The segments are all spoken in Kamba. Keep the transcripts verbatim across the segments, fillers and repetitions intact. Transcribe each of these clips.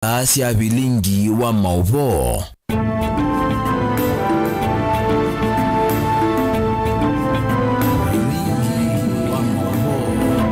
Aa sya vilingi wa maũvoo. Vilingi wa maũvoo.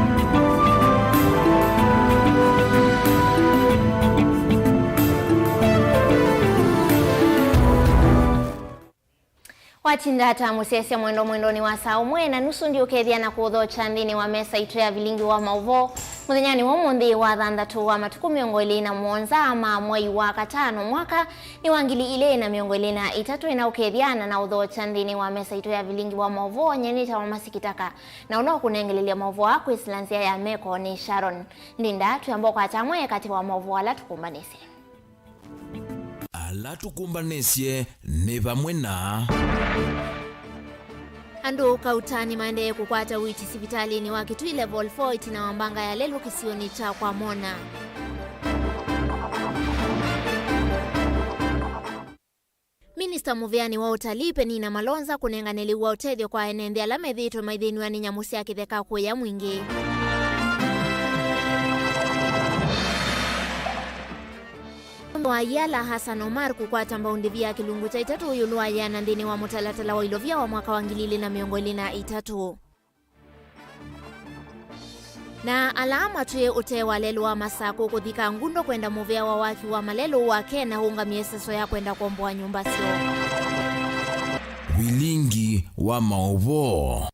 Watinda ata mũsyaĩĩsya mwendwa mwendonĩ wa saa ũmwe na nusu ndiũkethĩa na kũũthokya nthĩnĩ wa mesa itũ ya vilingi wa maũvoo mũthenyanĩ wa ũmũnthĩ wa thanthatũ wa matukũ mĩongo ĩlĩ na mũonza ma mwei wa katano mwaka nĩ wa ngili ilĩ na mĩongo ĩlĩ na itatũ, ĩna ũkethĩa na na ũthokya nthĩnĩ wa mesa itũ ya vilingi wa maũvoo. Nyie nĩtawa Masikitaka, na ũla ũkũnengelelya maũvoo aa kwĩsĩla nzĩa ya meko nĩ Sharon Ndinda. Twĩamba ũkwata amwe katĩ wa maũvoo ala tũkũmbanĩsye. Ala tũkũmbanĩsye nĩ vamwe na. Andũ kauta nĩmaendee kũkwata ũiiti sivitalĩnĩ wa Kitui Level four ĩtina wa mbanga ya lelũ kĩsionĩ kya Kwamona. Minista mũvĩanĩ wa ũtalii Penina Malonza kũnengane lĩu wa ũtethyo kwa ene nthĩ ala methĩĩtwe maithĩnw'a nĩ nyamũ sya kĩtheka kũya mwingĩ. Mũndũ wa Yala Hassan Omar kũkwata mbau ndĩvi ya kĩlungu kya itatũ ĩũlũ wa yĩana nthĩnĩ wa mũtalatala wa ilovia wa mwaka wa ngili ilĩ na mĩongo ĩlĩ na itatũ. Na ala matwĩe ũtee wa lelũ wa Masakũ kũthika ngundo kwenda mũvĩa wa waki wa malelũ wake na ũũngamie ĩseso ya kwenda kũomboa nyũmba syoo. Vilingi wa maũvoo.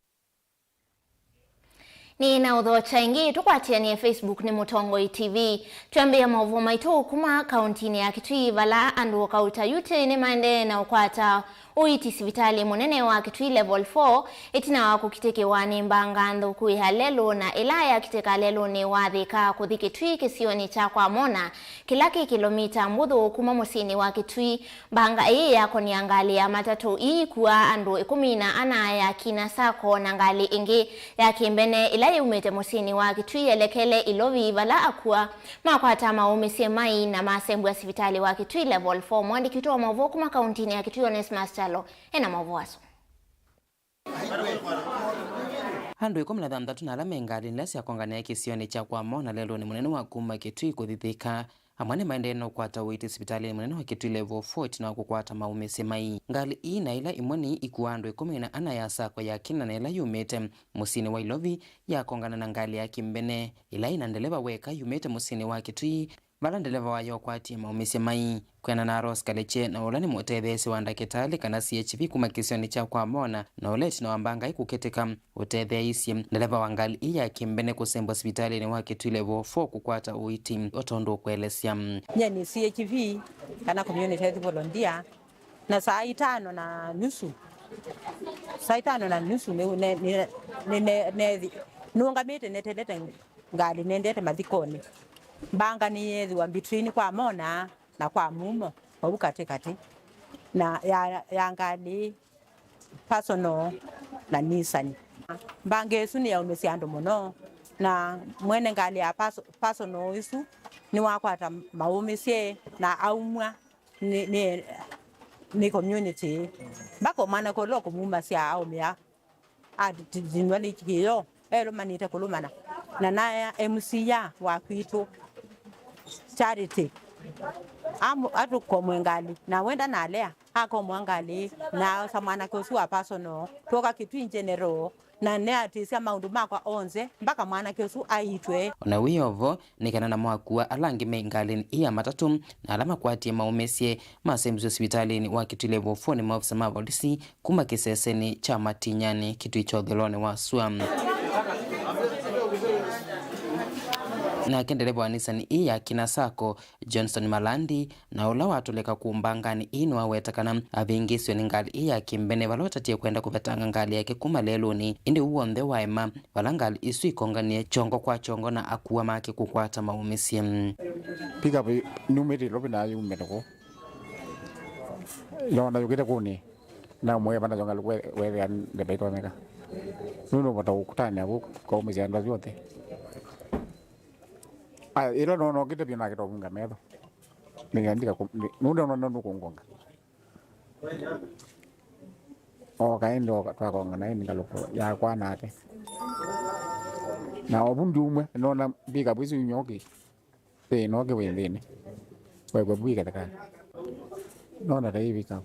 Nĩ na ũthokya ĩngĩ, tũkwatĩanĩe Facebook nĩ Mũtongoi T V. Twambĩĩa maũvoo maitũ kuma kauntinĩ ya Kitui, vala andũ kauta yuti nĩmaendee na ũkwata ũiiti sivitalĩ mũnene wa Kitui Level four, ĩtina wa kũkitĩkĩwa nĩ mbanga nthũku ya lelũ na ĩla yakitĩka lelũnĩ wa Thika kũthi Kitui kĩsionĩ kya Kwamona, kĩla kĩ kĩlomita mbũthũ kuma mũsyĩnĩ wa Kitui. Mbanga ĩĩ yakonia ngalĩ ya matatũ ĩikuaa andũ ĩkũmi na ana ya Kina Sacco na ngalĩ ĩngĩ ya Kĩmbene ĩla yaumĩte mũsyĩnĩ wa Kitui yelekele Ilovi, vala akua makwata maũmĩsye mai na masembw'a sivitalĩ wa Kitui Level four. Mũandĩki witũ wa maũvoo kuma kauntinĩ ya Kitui, Onesmus Kyalo, ena maũvoo asu. Andũ ĩkũmi na thanthatũ na ala me ngalĩnĩ ila syakonganae kĩsionĩ kya Kwamona lelũnĩ mũnene wa kuma Kitui kũthi Thika, amwe nĩmaendee na ũkwata ũiiti sivitalĩnĩ mũnene wa Kitui Level four ĩtina wa kũkwata maũmĩsye mai. Ngalĩ ii na ila imwe nĩ ikuaa andũ ĩkũmi na ana ya Sacco ya Kina na ĩla yumĩte mũsyĩnĩ wa Ilovi yakongana na ngalĩ ya Kĩmbene ĩla yĩ na ndeleva weka yumĩte mũsyĩnĩ wa Kitui, vala ndeleva wayo ũkwatie maũmĩsye mai. Kwĩanana na Rose Kaliche, na ũla nĩ mũtetheesya wa ndakĩtalĩ kana C H V kuma kĩsionĩ kya Kwamona, na ũla ĩtina wa mbanga ĩ kũkĩtĩka, ũtetheeisye ndeleva wa ngalĩ ii ya Kĩmbene kũsembwa sivitalĩnĩ wa Kitui Level four kũkwata ũiiti, o tondũ ũkũelesya. Nyie nĩ C H V kana community health volunteer, na saa itano na nusu, saa itano na nusu nĩ, nĩ, nĩ, nĩ, nĩ, nĩ, nũngamĩte netelete ngalĩ nendete mathikonĩ. Mbanga nĩyeethĩwa between Kwamona na Kwamumo, vau katĩkatĩ, na ya, ya ngalĩ personal na Nissan. Mbanga ĩsu nĩyaũmĩsye andũ mũno, na mwene ngalĩ ya perso-, personal ĩsu nĩwakwata maũmĩsye na aumw'a nĩ, nĩ, nĩ community. Mpaka mwanake ũla ũkũmumasya aũmĩa atinwa nĩ kĩĩo, elũmanĩte kũlũmana. Na naya M C A wa kwitũ, Charity, amu-, atũkomwe ngalĩ, na wenda nalea, akomwa ngalĩ, na osa mwanake ũsu wa personal, twoka Kitui General, na nĩatĩsya maũndũ makwa onthe, mpaka mwanake ũsu aitwe. O na wĩ o vo, nĩ kana namo akua ala angĩ me ngalĩnĩ ii ya matatũ, na ala makwatie maũmĩsye, masembiswe sivitalĩnĩ wa Kitui Level four nĩ maofisa ma volisi kuma kĩsesenĩ kya Matinyani, Kitui kya ũthũĩlonĩ wa sua. Nake ndeleva wa Nissan ii ya Kina Sacco, Johnston Malandi, na ũla watũlĩka kũmbanganĩ ii nĩwaweta kana avĩngĩĩswe nĩ ngalĩ ii ya Kĩmbene vala ũtatie kwenda kũvetanga ngalĩ yake kuma lelũnĩ, ĩndĩ ũu w'onthe waema vala ngalĩ isu ikonganie kyongo kwa kyongo na akua make kũkwata maũmĩsye. Pickup numĩte Ilovi na yumĩte kũu. Yona yũkĩte kũnĩ. Na mwe vana yonga lukwe wethĩa ndebe itonyeka. Nũndũ ũvota ũkutania vau kaũmĩsya andũ asu onthe. Aya, ĩla nona ũkĩte vyũ nake tũvunga metho. Nĩkandika nũndũ nona nũkũngonga. Oka ĩndĩ oka twakonga naĩ ngalũko yakwa nake. Na ovu ndiumwe nona mbika vwĩsu inyoki. Thĩna ũkĩ wĩ nthĩnĩ. Kwaĩkwa mbui kathakani. Nona ta ĩvika.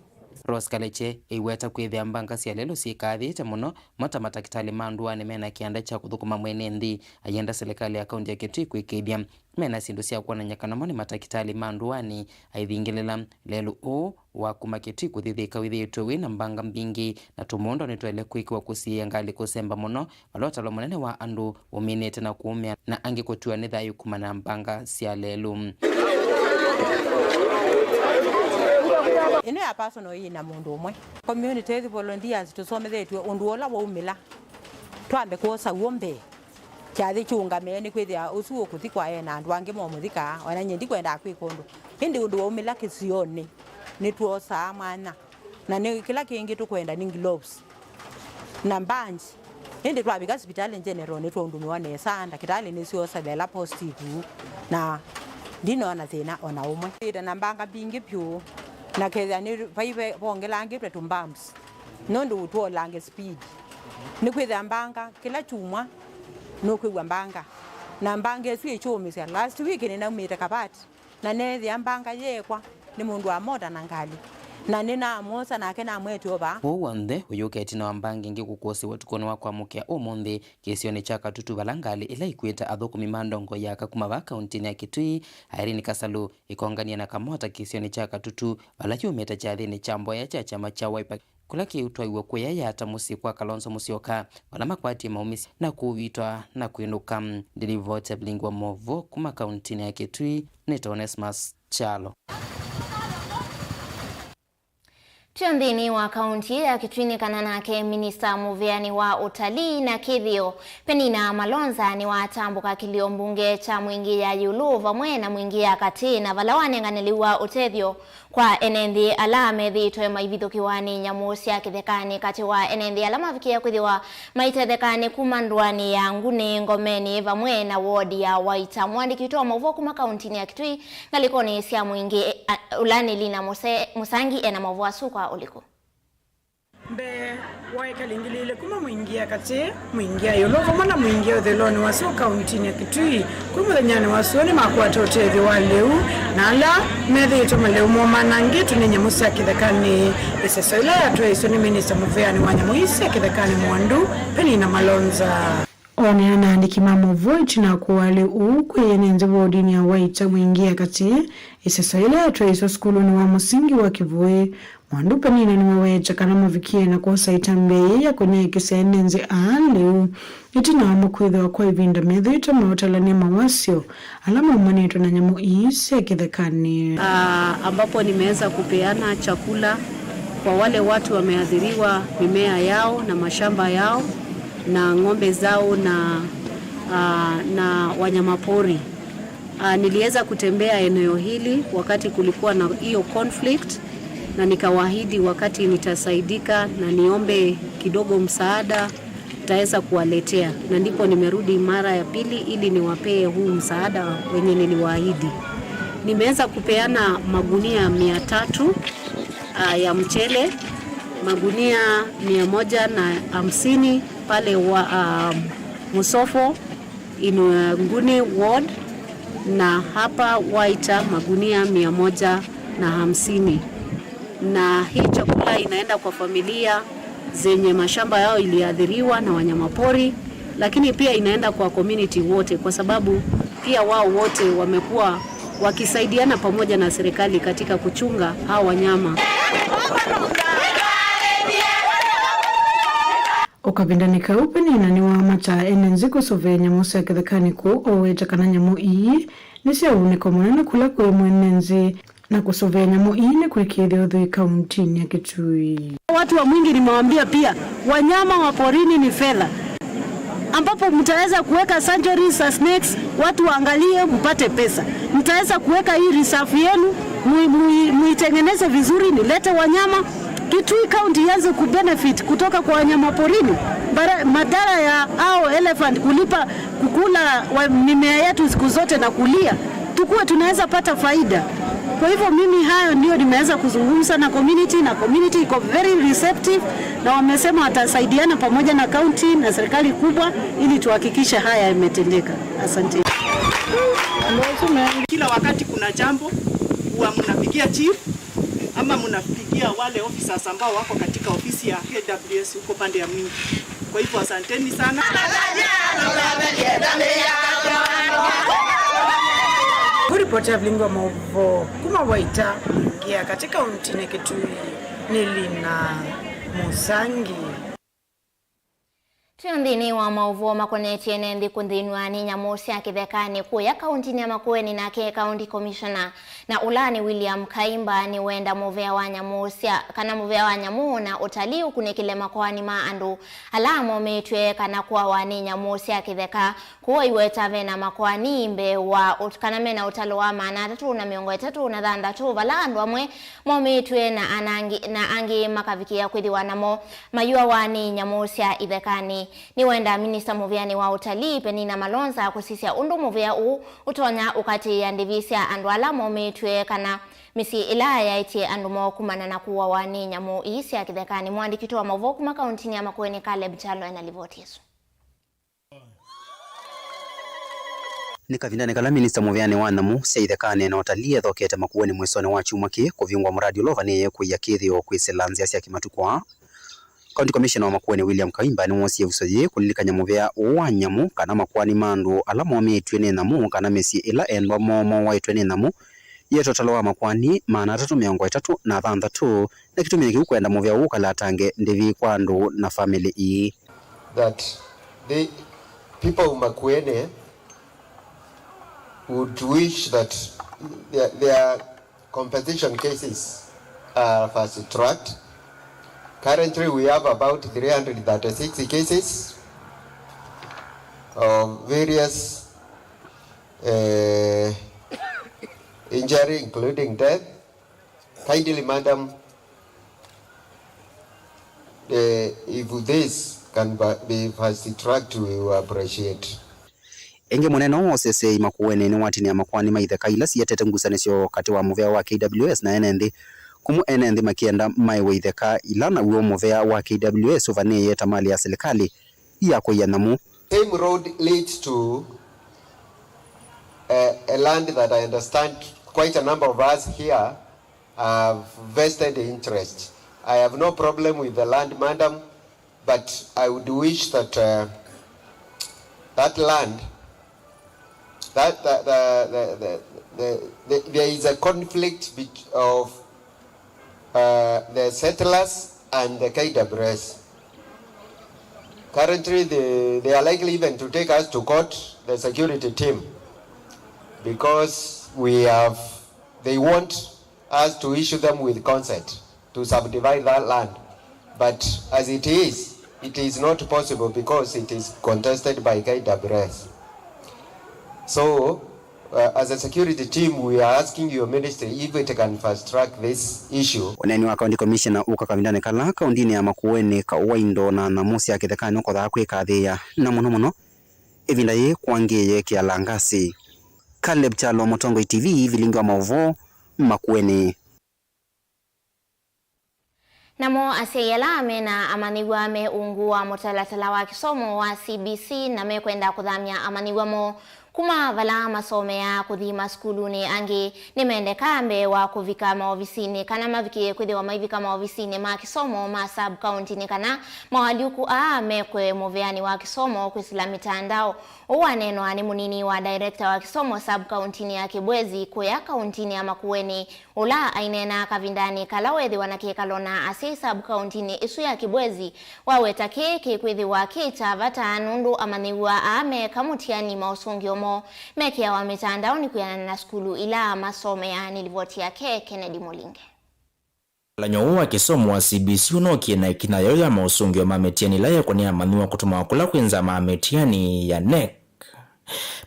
Rose Kaleche eiweta kwĩthĩa mbanga sya lelũ syĩkaathĩte mũno, mo ta matakĩtalĩ ma ndũanĩ mena kĩanda kya kũthũkũma mwene nthĩ, ayenda silikalĩ ya kaunti ya Kitui kwĩkĩĩthya mena syĩndũ sya kwonany'a kana mo nĩ matakĩtalĩ ma ndũanĩ, aithingĩlĩla lelũ ũũ wa kuma Kitui kũthi Thika wĩthĩĩtwe wĩ na mbanga mbingĩ, na tũmũũndo nĩtwaĩle kwĩkĩwa kũsiĩĩa ngalĩ kũsemba mũno, vala ũtalo mũnene wa andũ ũminĩte na kũũmĩa, na angĩ kũtiwa nĩ thayũ kumana na mbanga sya lelũ. Ĩno ya personal ĩĩ na mũndũ ũmwe. Community health volunteers tũsomethetw'e ũndũ ũla waumĩla. Twambe kwosa w'o mbee. Kyathĩ kyũngamĩe nĩkwĩthĩa ũsu ũkũthikwa e na andũ angĩ momũthikaa, o na nyie ndikwendaa kwĩka ũndũ. Ĩndĩ ũndũ waumĩla kĩsionĩ, nĩtwosaa mwanya. Na nĩ kĩla kĩngĩ tũkwenda nĩ gloves na bandage. Ĩndĩ twavika sipitalĩ General nĩtwaũndũmĩwa nesa, ndakĩtalĩ nĩsyosa vela positive na ndinoona thĩna o na ũmwe. Ĩta na mbanga mbingĩ vyũ, na kethĩa nĩ vai ve-, vongelangĩtwe tũ bumps nũndũ ũtwolange speed. Nĩkwĩthĩa mbanga kĩla kyumwa nũkwĩw'a mbanga, na mbanga ĩsu ĩkyũũmĩsya. Last week nĩnaumĩte Kabati. Na neethĩa mbanga yeekwa nĩ mũndũ wa mota na ngalĩ, na nĩnamwosa nake namwete o vaa. Ũu w'onthe ũyũka ĩtina wa mbanga ĩngĩ kũkũsĩwa ũtukũnĩ wa kwamũkĩa ũmũnthĩ kĩsionĩ kya Katutu, vala ngalĩ ĩla ĩkuĩte athũkũmi ma ndongoi ya aka kuma vaa kauntinĩ ya Kitui, Irene Kasalu, ĩkonganie na kamota kĩsionĩ kya Katutu, vala kyumĩte kyathĩnĩ kya mboya kya kyama kya Wiper. Kũla kĩutwaiwe kũya yata mũsyĩ kwa Kalonzo Musyoka, vala makwatie maumĩsya na kũvitwa na kwĩnũka. Ndilivoti ya vilingi wa movoo kuma kauntinĩ ya Kitui, nĩta Onesmus Kyalo. Twĩ nthĩnĩ wa kaunti ya Kitui nĩ kana nake minista mũvĩanĩ wa ũtalii na kĩthĩo, Penina Malonza, nĩwatambũka kĩlio mbunge kya Mwingĩ ya ĩũlũ vamwe na Mwingĩ ya katĩ, na vala wanenganĩlĩw'a ũtethyo kwa ene nthĩ ala methĩĩtwe maivithũkĩwa nĩ nyamũ sya kĩthekanĩ. Katĩ wa ene nthĩ ala mavikĩe kwĩthĩwa maitetheka nĩ kuma ndũanĩ ya Nguni Ngomeni vamwe na wodi ya Waita. Mũandĩki witũ wa maũvoo kuma kauntinĩ ya Kitui ngalĩkonĩ sya Mwingĩ, a, ũla nĩ Lina Mũse-, Mũsangi ena maũvoo asu kwa ũliku. Mbee wa ĩka lingilile kuma Mwingĩ ya katĩ, Mwingĩ ya ĩũlũ vamwe na Mwingĩ ya ũthĩlonĩ wa sua kauntinĩ ya Kitui, kwĩ mũthenyanĩ wa sua nĩmakwata ũtethyo wa lĩu, na ala methĩĩtwe malĩu moo manangĩtwe nĩ nyamũ sya kĩthekanĩ. Ĩseso ĩla yatwaĩĩswe nĩ minista mũvĩanĩ wa nyamũ ii sya kĩthekanĩ Mwandu, Penina Malonza. Oneana na andĩki ma maũvoo ĩtina wa kũaa lĩu ũu kwĩ ene nthĩ wodinĩ ya Waita Mwingĩ ya katĩ, ĩseso yĩla yatwaĩĩswe sukulunĩ wa mũsingi wa Kĩvũĩ, Mwandu Penina nĩwaweetye kana mavikie na kwosa ĩtambya yĩĩ ya kũnyaĩĩkĩsya ene nthĩ aa lĩu, ĩtina wamo kwĩthĩwa kwa ĩvinda methĩĩtwe maũtalany'a mawasyo ala maumanĩtwe na nyamũ ii sya kĩthekanĩ. Ah, ambapo nimeweza kupeana chakula kwa wale watu wameathiriwa mimea yao na mashamba yao na ng'ombe zao na, ah, na wanyamapori. Ah, niliweza kutembea eneo hili wakati kulikuwa na hiyo conflict, na nikawaahidi wakati nitasaidika na niombe kidogo msaada, nitaweza kuwaletea, na ndipo nimerudi mara ya pili ili niwapee huu msaada wenye niliwaahidi. Nimeweza kupeana magunia mia tatu, ah, ya mchele, magunia mia moja na hamsini pale wa, ah, Musofo, in, uh, Nguni Ward, na hapa Waita magunia mia moja na hamsini. Na hii chakula inaenda kwa familia zenye mashamba yao iliathiriwa na wanyamapori, lakini pia inaenda kwa community wote, kwa sababu pia wao wote wamekuwa wakisaidiana pamoja na serikali katika kuchunga hawa wanyama. O kavindanĩ kau, Penina nĩwamataa ene nthĩ kũsũvĩa nyamũ sya kĩthekanĩ kũu, aweta kana nyamũ ii nĩ sya ũunĩko mũnene kũla kwĩ mwene nthĩ, na kũsũvĩa nyamũ ii nĩ kũĩkĩĩthya ũthwii kauntinĩ ya Kitui. Watu wa Mwingi nimewaambia pia, wanyama wa porini ni fedha, ambapo mtaweza kuweka sanctuaries za snakes, watu waangalie, mpate pesa. Mtaweza kuweka hii reserve yenu, mui-, mui-, muitengeneze vizuri, nilete wanyama. Kitui County ianze kubenefit kutoka kwa wanyama porini, bara-, badala ya hao elephant kulipa, kukula wa-, mimea yetu siku zote na kulia, tukue tunaweza pata faida. Kwa hivyo mimi hayo ndio nimeweza kuzungumza na community, na community iko very receptive, na wamesema watasaidiana pamoja na county na serikali kubwa ili tuhakikishe haya yametendeka. Asante. Kila wakati kuna jambo, huwa Mnapigia chief ama mnapigia wale officers ambao wako katika ofisi ya K W S huko pande ya Mwingi. Kwa hivyo asanteni sana. Kũripotĩa vilingi wa maũvoo kuma Waita, Mwingi katika kaunti ya Kitui, nĩ Lina Mũsangi. Twĩ nthĩnĩ wa maũvoo makonetye ene nthĩ kũthĩnw'a nĩ nyamũ sya kĩthekanĩ kũya kauntinĩ ya Makueni, nake County Commissioner na ũla nĩ William Kaimba nĩwenda mũvea wa nyamũ sya, kana mũvea wa nyamũ na ũtalii ũkunĩkĩle makoani ma andũ ala momĩtw'e kana kũawa nĩ nyamũ sya kĩtheka kũu aiweta vena makoani mbee wa ũt-, kana mena ũtalo wa maana atatũ na mĩongo ĩtatũ na thanthatũ, vala andũ amwe momĩtw'e na anangĩ, na angĩ makavikĩa kwĩthĩwa namo mayũawa nĩ nyamũ sya ithekanĩ. Nĩwenda minista mũvĩanĩ wa ũtalii, Penina Malonza, kũsisya ũndũ mũvĩa ũũ ũtonya ũkatĩĩa ndĩvi sya andũ ala momĩtw'e kana mĩsyĩ ĩla yaĩtye andũ moo kumana na kũawa nĩ nyamũ ii sya kĩthekanĩ. Mũandĩki witũ wa maũvoo kuma kauntinĩ ya Makueni, Caleb Kyalo, ena livoti ĩsu. Nĩ kavindanĩ kala minista mũvĩanĩ wa nyamũ sya ithekanĩ na ũtalii ethokete Makueni mwĩsonĩ wa kyumwa kĩĩ kũvingũa mũradi ũla ũvanĩĩe kũia kĩthĩo kwĩsĩla nzĩa sya kĩmatukũ aa, County Commissioner wa Makueni William Kaimba nĩwoosie ĩvuso yĩĩ kũlilikany'a mũvea ũũ wa nyamũ kana makoani ma andũ ala momĩtw'e nĩ nyamũ kana mĩsyĩ ĩla endwa moo moaĩtwe nĩ nyamũ yĩete ũtalo wa makoani maana atatũ mĩongo ĩtatũ na thanthatũ, na kĩtumi nĩ kĩu kwenda mũvea ũũ ũkalatange ndĩvi kwa andũ na famĩlĩ ii. That the people of Makueni would wish that their, their compensation cases are fast tracked. Currently, we have about three hundred thirty-six cases of various, uh, injury, including death. Kindly, madam, eh, if this can ba-, be fast tracked, we will appreciate. Ĩngĩ mũnene ũũ wa ũseseei Makueni nĩwatinĩa makoani ma itheka ila sietete ngusanĩsyo katĩ wa mũvea wa K W S na ene nthĩ, kumũ ene nthĩ makĩenda maĩwe itheka ila naw'o mũvea wa K W S ũvanĩĩe ta malĩ ya silikalĩ ya kũia nyamũ. Same road leads to, uh, a land that I understand quite a number of us here have vested interest. I have no problem with the land, madam, but I would wish that, uh, that land, that, that, the, the, the, the, the, there is a conflict bet-, of, uh, the settlers and the K W S. Currently, they, they are likely even to take us to court, the security team, because we have, they want us to issue them with consent to subdivide that land. But as it is, it is not possible because it is contested by K W S. So, uh, as a security team, we are asking your ministry if it can fast track this issue. Ũneeni wa County Commissioner ũka kavindanĩ kala kauntinĩ ya Makueni kaũ wa indo na nyamũ sya kĩthekanĩ ũkothaa kwĩkathĩĩa, na mũno mũno ĩvinda yĩĩ kwangĩĩe kĩalangasi. Caleb Kyalo, Mũtongoi T V, vilingi wa maũvoo, Makueni. Namo asyai ala mena amanyĩw'a me ungu wa mũtalatala wa kĩsomo wa C B C na mekwenda kũthamya amanyĩw'a moo kuma vala masomeaa kũthi masukulunĩ angĩ, nĩmendeka mbee wa kũvika maovisinĩ kana mavikĩe kwĩthĩwa maivika maovisinĩ ma kĩsomo ma sub-county nĩ kana moalyũku aa mekwe mũveanĩ wa kĩsomo kwĩsĩla mĩtandao. Ũu waneenwa nĩ mũnini wa director wa kĩsomo sub-county-nĩ ya Kibwezi kũya kauntinĩ ya Makueni, ũla aineena kavindanĩ kala weethĩwa na kĩkalo na asyai sub-county-nĩ ĩsu ya Kibwezi, waweta kĩĩ kĩkwĩthĩwa kĩ kya vata nũndũ amanyĩw'a aa meeka mũtiani maũsũngĩo moo mekĩawa mĩtandaonĩ kwĩanana na sukulu ila masomeaa. Nĩ livoti yake Kennedy Mũlinge. Ũlany'o ũũ wa kĩsomo wa C B C ũnookie na ĩkinya yeũ ya maũsũngĩo ma mĩtiani ĩla yekwa nĩ amanyĩw'a kũtũmawa kũla kwĩ nzama ya mĩtiani ya NEC.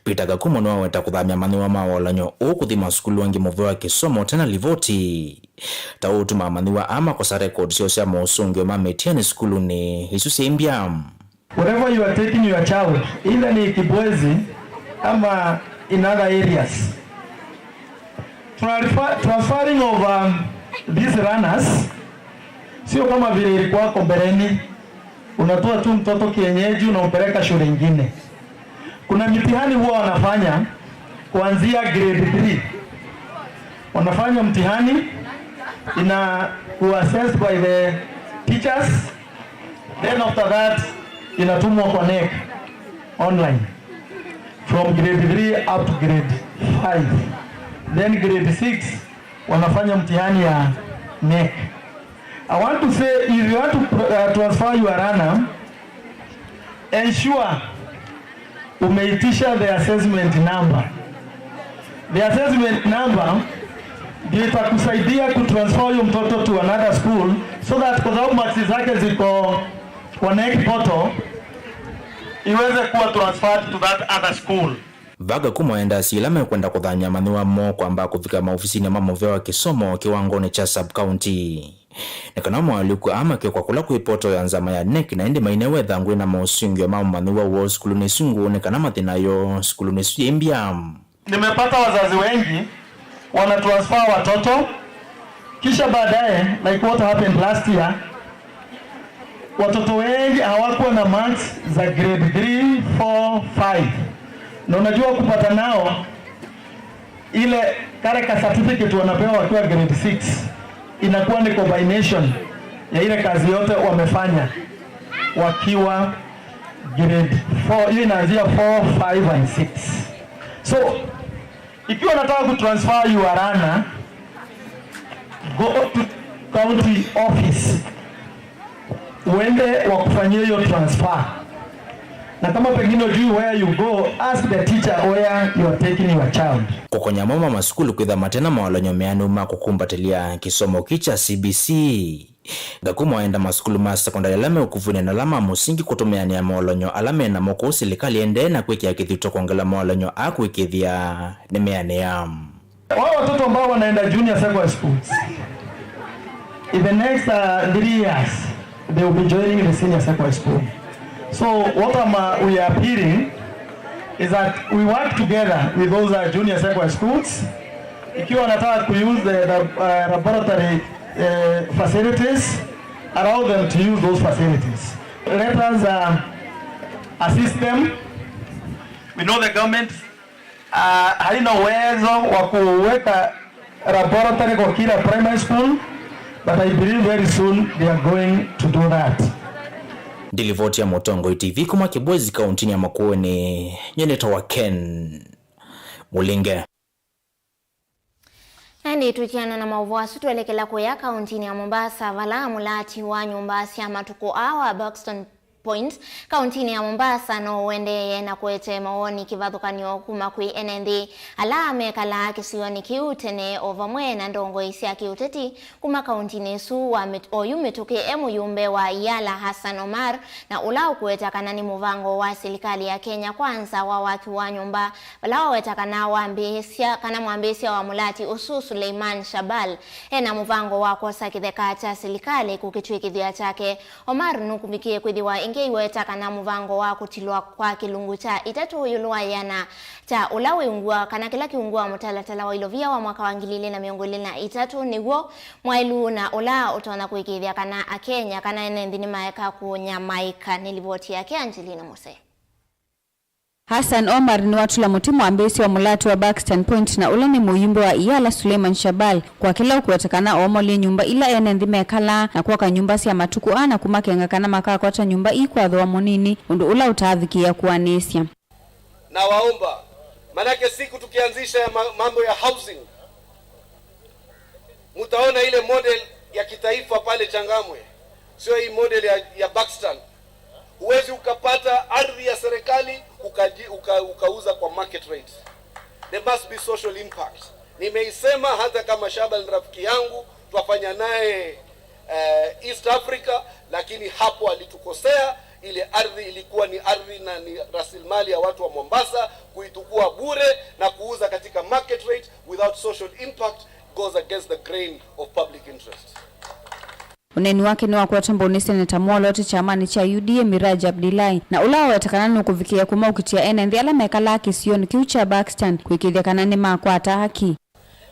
Peter Kakumo nĩwaweta kũthamya amanyĩw'a ma ũlany'o ũũ kũthi masukulu angĩ mũvea wa kĩsomo ũte na livoti, ta ũtuma amanyĩw'a aa makosa rekondi syoo sya maũsũngĩo ma mĩtiani sukulunĩ isu syĩ mbya. Wherever you are taking your child, either nĩ Kibwezi ama in other areas, transfer-, transferring of, um, these runners, sio kama vile ilikuwa hapo mbeleni, unatoa tu mtoto kienyeji unampeleka shule ingine. Kuna mitihani huwa wanafanya kuanzia grade three. Wanafanya mtihani, inakuwa assessed by the teachers, then after that inatumwa kwa NEC online from grade three up to grade five, then grade six wanafanya mtihani ya NEC. I want to say, if you want to uh, transfer your learner, ensure umeitisha the assessment number. The assessment number ndio itakusaidia kutransfer huyo mtoto to another school, so that kwa sababu marks zake ziko kwa NEC portal, iweze kuwa transferred to that other school. Vaga kuma endasi ila mekwenda kũthany'a amanyĩw'a moo kwamba kũvika maovisinĩ ma mũvea wa kĩsomo kĩwangonĩ kya sub-county. Nĩ kana moalyũku aa makwĩkwa kũla kwĩ poto ya nzama ya NEC, na ĩndĩ mainewe ĩthangũ ĩna maũsũngĩo ma mũmanyĩw'a woo sukulunĩ isu ngũũ nĩ kana mathi nayo sukulunĩ isu yĩ mbya. Nimepata wazazi wengi wana transfer watoto, kisha baadaye, like what happened last year, watoto wengi hawakuwa na marks za grade three, four, five. Na unajua kupata nao ile kale ka certificate wanapewa wakiwa grade six inakuwa ni combination ya ile kazi yote wamefanya wakiwa grade four. Hiyo inaanzia four, five and six. So ikiwa unataka kutransfer your learner, go to county office, uende wakufanyie hiyo transfer. Na kama pengine ujui where you go, ask the teacher where you are taking your child. Kũkonya amwe ma masukulu kwĩtha mate na mawalany'o meanĩu ma kũkumbatĩlya kĩsomo kĩ kya C B C. Gakuma enda masukulu ma sekondalĩ ala me ũkuvunĩ na ala ma mũsingi kũtũmĩanĩa mawalany'o ala me namo kũu silikalĩ ĩendee na kwĩkĩa kĩthito kwongela mawalany'o aa kũĩkĩĩthya nĩmeanĩa. Wao watoto ambao wanaenda junior secondary schools, in the next uh, three years they will be joining the senior secondary school. So what I'm, uh, we are appealing is that we work together with those uh, junior secondary schools. Ikiwa wanataka kuuse the, the uh, laboratory uh, facilities, allow them to use those facilities. Let us uh, assist them. We know the government uh, haina uwezo wa kuweka laboratory kwa kila primary school, but I believe very soon they are going to do that. Ndilivoti ya Mũtongoi T V kuma Kibwezi, kauntinĩ ya Makueni, nyie nĩtawa Ken Mũlinge. Na ĩndĩ tũikiana na maũvoo asu, twelekela kũya kauntinĩ ya Mombasa, vala mũlati wa nyũmba sya matukũ aa wa Buxton Point, kauntinĩ ya Mombasa, no ũendeeye na kũete mawoni kĩvathũkany'o kuma kwĩ ene nthĩ ala mekalaa kĩsionĩ kĩu tene, o vamwe na ndongoi sya kĩũteti kuma kauntinĩ ĩsu, wa mĩt-, oyu mĩtũkĩ e mũyũmbe wa Iyala Hassan Omar, na ũla ũkũweta kana nĩ mũvango wa silikalĩ ya Kenya Kwanza wa waki wa nyũmba, vala waweta kana wambĩĩsya, kana mwambĩĩsya wa mũlati ũsu Suleiman Shabal ena mũvango wa kwosa kĩtheka kya silikalĩ kũkĩtw'ĩkĩthya kyake. Omar nũkuvikie kwĩthĩwa ĩngĩ aiweta kana mũvango wa kũtilwa kwa kĩlungu kya itatũ ĩũlũ wa ĩana kya ũla wĩ ungu wa, kana kĩla kĩ ungu wa mũtalatala wa ilovia wa mwaka wa ngili ilĩ na mĩongo ĩlĩ na itatũ nĩw'o mwaĩlu na ũla ũtonya kũĩkĩĩthya kana Akenya kana ene nthĩ nĩmaeka kũnyamaĩka. Nĩ livoti yake Angelina Muse. Hassan Omar nĩwatũla mũtĩ mwambĩĩsya wa mũlati wa Buxton Point na ũla nĩ mũyumbe wa Iyala Suleiman Shabal kwa kĩla ũkũwetekana oomolye nyũmba ila ene nthĩ mekalaa na kwaka nyũmba sya matukũ aa na kũmakenga kana makakwata nyũmba ii kwa thooa mũnini, ũndũ ũla ũtaavikĩĩa kũanĩĩsya. Nawaomba, manake siku tukianzisha ya ma-, mambo ya housing, mtaona ile model ya kitaifa pale Changamwe, sio hii model ya, ya Buxton. Huwezi ukapata ardhi ya serikali ukaji-, uka-, ukauza kwa market rate. There must be social impact. Nimeisema hata kama Shabal ni rafiki yangu, twafanya naye eh, East Africa, lakini hapo alitukosea. Ile ardhi ilikuwa ni ardhi na ni rasilimali ya watu wa Mombasa, kuitukua bure na kuuza katika market rate without social impact goes against the grain of public interest. Ũneeni wake nĩwakwetwe mbau nĩ Seneta mwoloote kyamanĩ kya U D A Miraj Abdullahi, na ũla waweta kana nũkũvikĩĩa kũmaukitĩa ene nthĩ ala mekalaa kĩsionĩ kĩu kya Buxton kũĩkĩĩthya kana nĩmakwata haki.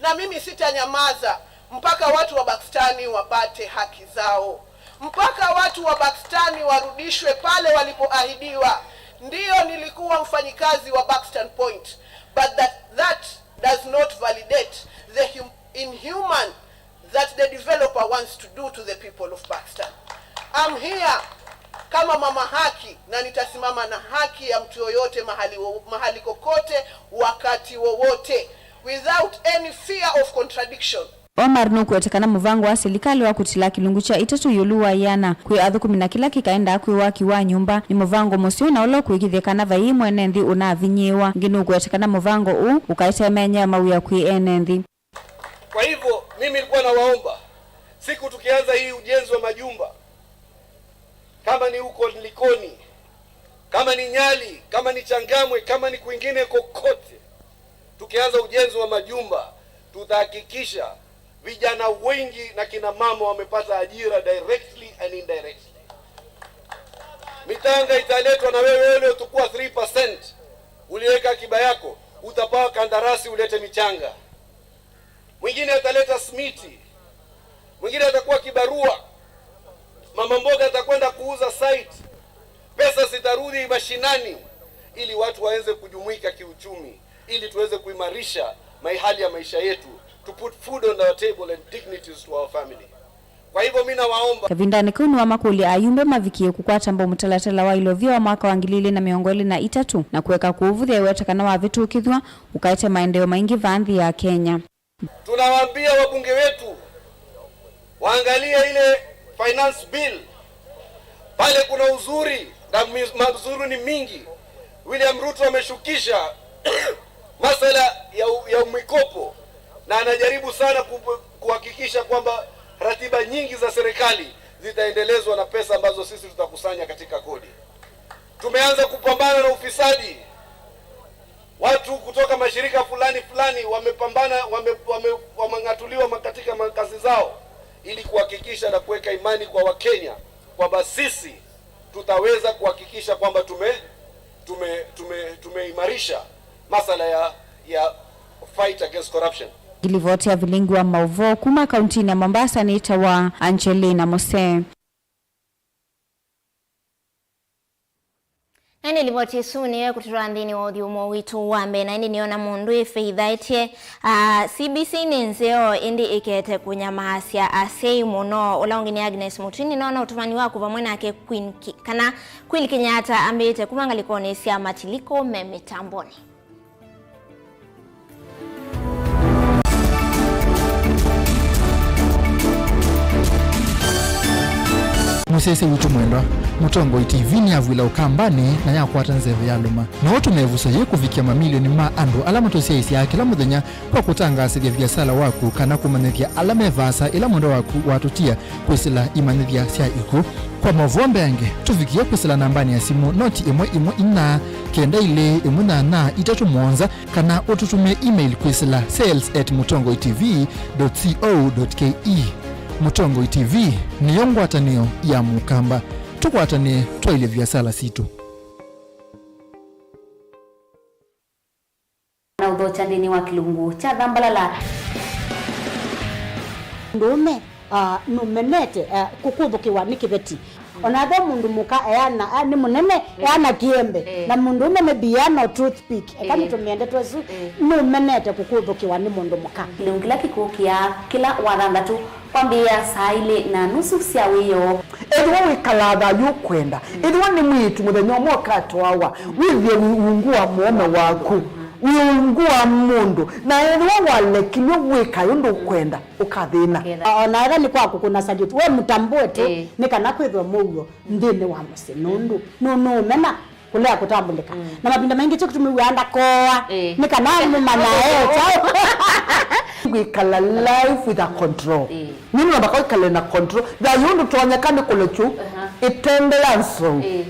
Na mimi sitanyamaza mpaka watu wa Buxton wapate haki zao, mpaka watu wa Buxton warudishwe pale walipoahidiwa. Ndiyo, nilikuwa mfanyikazi wa Buxton Point, but that, that does not validate the hum-, Inhuman that the developer wants to do to the people of Pakistan. I'm here kama mama haki, na nitasimama na haki ya mtu yoyote mahali, wo- mahali kokote, wakati wowote, without any fear of contradiction. Omar nũkwete kana mũvango wa silikalĩ wa kũtila kĩlungu kya itatũ ĩũlũ wa ĩana kwĩ athũkũmi na kĩla kĩkaendaa kwĩ waki wa nyũmba nĩ mũvango mũseo na ũla ũkwĩkĩthya kana vai mwene nthĩ ũnavinyĩĩwa. Ĩngĩ nũkwete kana mũvango ũũ ũkaetemenyaa mawĩa kwĩ ene nthĩ. Kwa hivyo, mimi nilikuwa nawaomba, siku tukianza hii ujenzi wa majumba, kama ni huko Likoni, kama ni Nyali, kama ni Changamwe, kama ni kwingine kokote, tukianza ujenzi wa majumba, tutahakikisha vijana wengi na kina mama wamepata ajira directly and indirectly. Mitanga italetwa na wewe, wewe uliochukua three percent, uliweka akiba yako, utapawa kandarasi ulete michanga. Mwingine ataleta simiti, mwingine atakuwa kibarua, mama mboga atakwenda kuuza site. Pesa zitarudi mashinani ili watu waweze kujumuika kiuchumi, ili tuweze kuimarisha mai- hali ya maisha yetu, to put food on our table and dignities to our family. Kwa hivyo mimi nawaomba. Kavindanĩ kau nĩwamakũlya ayumbe mavikie kũkwata mbau mũtalatala wa ilovia wa mwaka wa ngili ilĩ na mĩongo ĩlĩ na itatũ na kũeka kũũvũthya ĩweta kana wavĩtũkĩthw'a ũkaete maendeeo maingĩ vaa nthĩ ya Kenya. Tunawaambia wabunge wetu waangalie ile finance bill. Pale kuna uzuri na mi- mazuri ni mingi. William Ruto ameshukisha masala ya, u- ya mikopo na anajaribu sana ku- kuhakikisha kwamba ratiba nyingi za serikali zitaendelezwa na pesa ambazo sisi tutakusanya katika kodi. Tumeanza kupambana na ufisadi. Watu kutoka mashirika fulani fulani wamepambana, wame- wame- wameng'atuliwa ma- katika makazi zao ili kuhakikisha na kuweka imani kwa Wakenya kwamba sisi tutaweza kuhakikisha kwamba tume- tume- tume- tumeimarisha masala ya, ya fight against corruption. Ngilivoti ya vilingi wa mauvoo kuma kauntinĩ ya Mombasa nĩtawa Angelina Mose. Na ĩndĩ livoti ĩsu nĩyo ĩkũtũtwaa nthĩnĩ wa ũthyũmũo witũ wa mbee, na ĩndĩ nĩona mũndũ ĩfeithaĩtye. Ah, C B C nĩ nzeo, ĩndĩ ĩkete kũnyamaasya asyai mũno. Ũla ũngĩ nĩ Agnes Mũtwini, nĩnona ũtũmani waku vamwe nake Queen Ki- kana Queen Kenyatta ambĩĩte kuma ngalĩkonĩ sya matilikũ me mĩtambonĩ. Mũsyaĩĩsya witũ mwendwa, Mũtongoi T V nĩyavw'ĩla Ũkambanĩ na yakwata nzeve ya lũma. No ũtũme ĩvuso yĩĩ kũvikĩa mamilioni ma andũ ala matũsyaĩĩsyaa kĩla mũthenya kwa kũtangaasĩthya viasala waku kana kũmanyĩthya ala me vaasa ĩla mwendwa waku watũtia kwĩsĩla imanyĩthya sya ikw'ũ. Kwa maũvoo mbeange, tũvikĩe kwĩsĩla nambanĩ ya simũ noti ĩmwe ĩmwe inya, kenda ilĩ ĩmwe nyanya itatũ mũonza, kana ũtũtũmĩe email kwĩsĩla sales at mũtongoi T V dot co dot K E. Mũtongoi T V nĩyo ngwatanĩo ya Mũkamba. Tũkwatanĩe twaĩlye viasala sitũ. Na ũthokya nthĩnĩ wa kĩlungu kya Thambalala. Mũndũũme, ah, nũmenete, ah, kũkũthũkĩwa nĩ kĩveti. Ona ve mũndũ mũka eana, ah, nĩ mũnene, eana kĩembe. Eh. Na mũndũũme maybe eana o toothpick. Eka nĩtũmĩe ndeto ĩsu, nũmenete kũkũthũkĩwa nĩ mũndũ mũka. Kĩlungu kĩla kĩkũkĩa kĩla wathanthatũ. Kwambĩĩa saa ilĩ na nusu sya wĩoo. Ethĩwa wĩkalaa thayũ ũkwenda, ethĩwa nĩ mwĩĩtu mũthenya ũmwe ũkatwawa, wĩthĩe wĩ ungu wa mũũme waku, wĩ ungu wa mũndũ, na ethĩwa walekilw'e wĩka ũndũ ũkwenda, ũkathĩna. Ũkethĩa. O na ethĩwa nĩ kwa kũkũna salute, we mũtambũe tu, ĩĩ, nĩ kana kwĩthwe mũuo nthĩnĩ wa mũsyĩ, nũndũ nũ- nũũmena kũlea kũtambũlĩka. Mm. Na mavinda maingĩ kyo kĩtũmĩw'aa ndakoa, ĩĩ, nĩ kana mũmanya e kyaũ. Kwĩkala life with a control. Ĩĩ. Nĩ namba kwĩkala na control. Thayũ ndũtonyeka nĩ kũlekyu, aha, ĩtende ya nzou. Ĩĩ.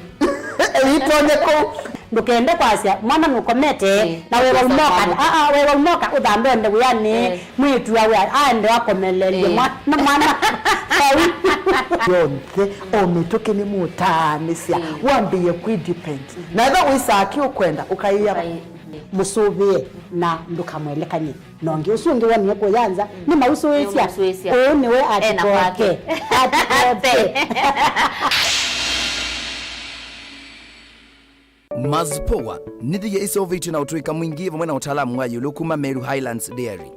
Ĩitonyeka. Ndũkende kwasya mwana nũkomete, ĩĩ, na wewa ũnoka, aa, wewa ũnoka ũthambe onde wĩanĩ. Ĩĩ. Mwĩĩtu awe aende akomelelye, ĩĩ, mwa- na mwana. Vau. Yonthe, o mĩtũkĩ nĩmũtaanĩsya, ĩĩ, wambĩĩe kwĩdepend. Mhm. Na ethĩwa wĩsaa kĩ ũkwenda, ũkaĩa, ũkaĩ-, mũsũvĩe na ndũkamwelekany'e. Na ũngĩ ũsu ũngĩ wonie kũya nza, mm, nĩ mausũĩsya. Nĩ mausũĩsya. Ũũ nĩwe ena atikoke. Kwake. Atikoke. Mazpoa nĩ thĩya ĩseũvĩtw'e na ũtũĩka mwingĩ vamwe na ũtaalamu wa ĩũlũ kuma Meru Highlands Dairy.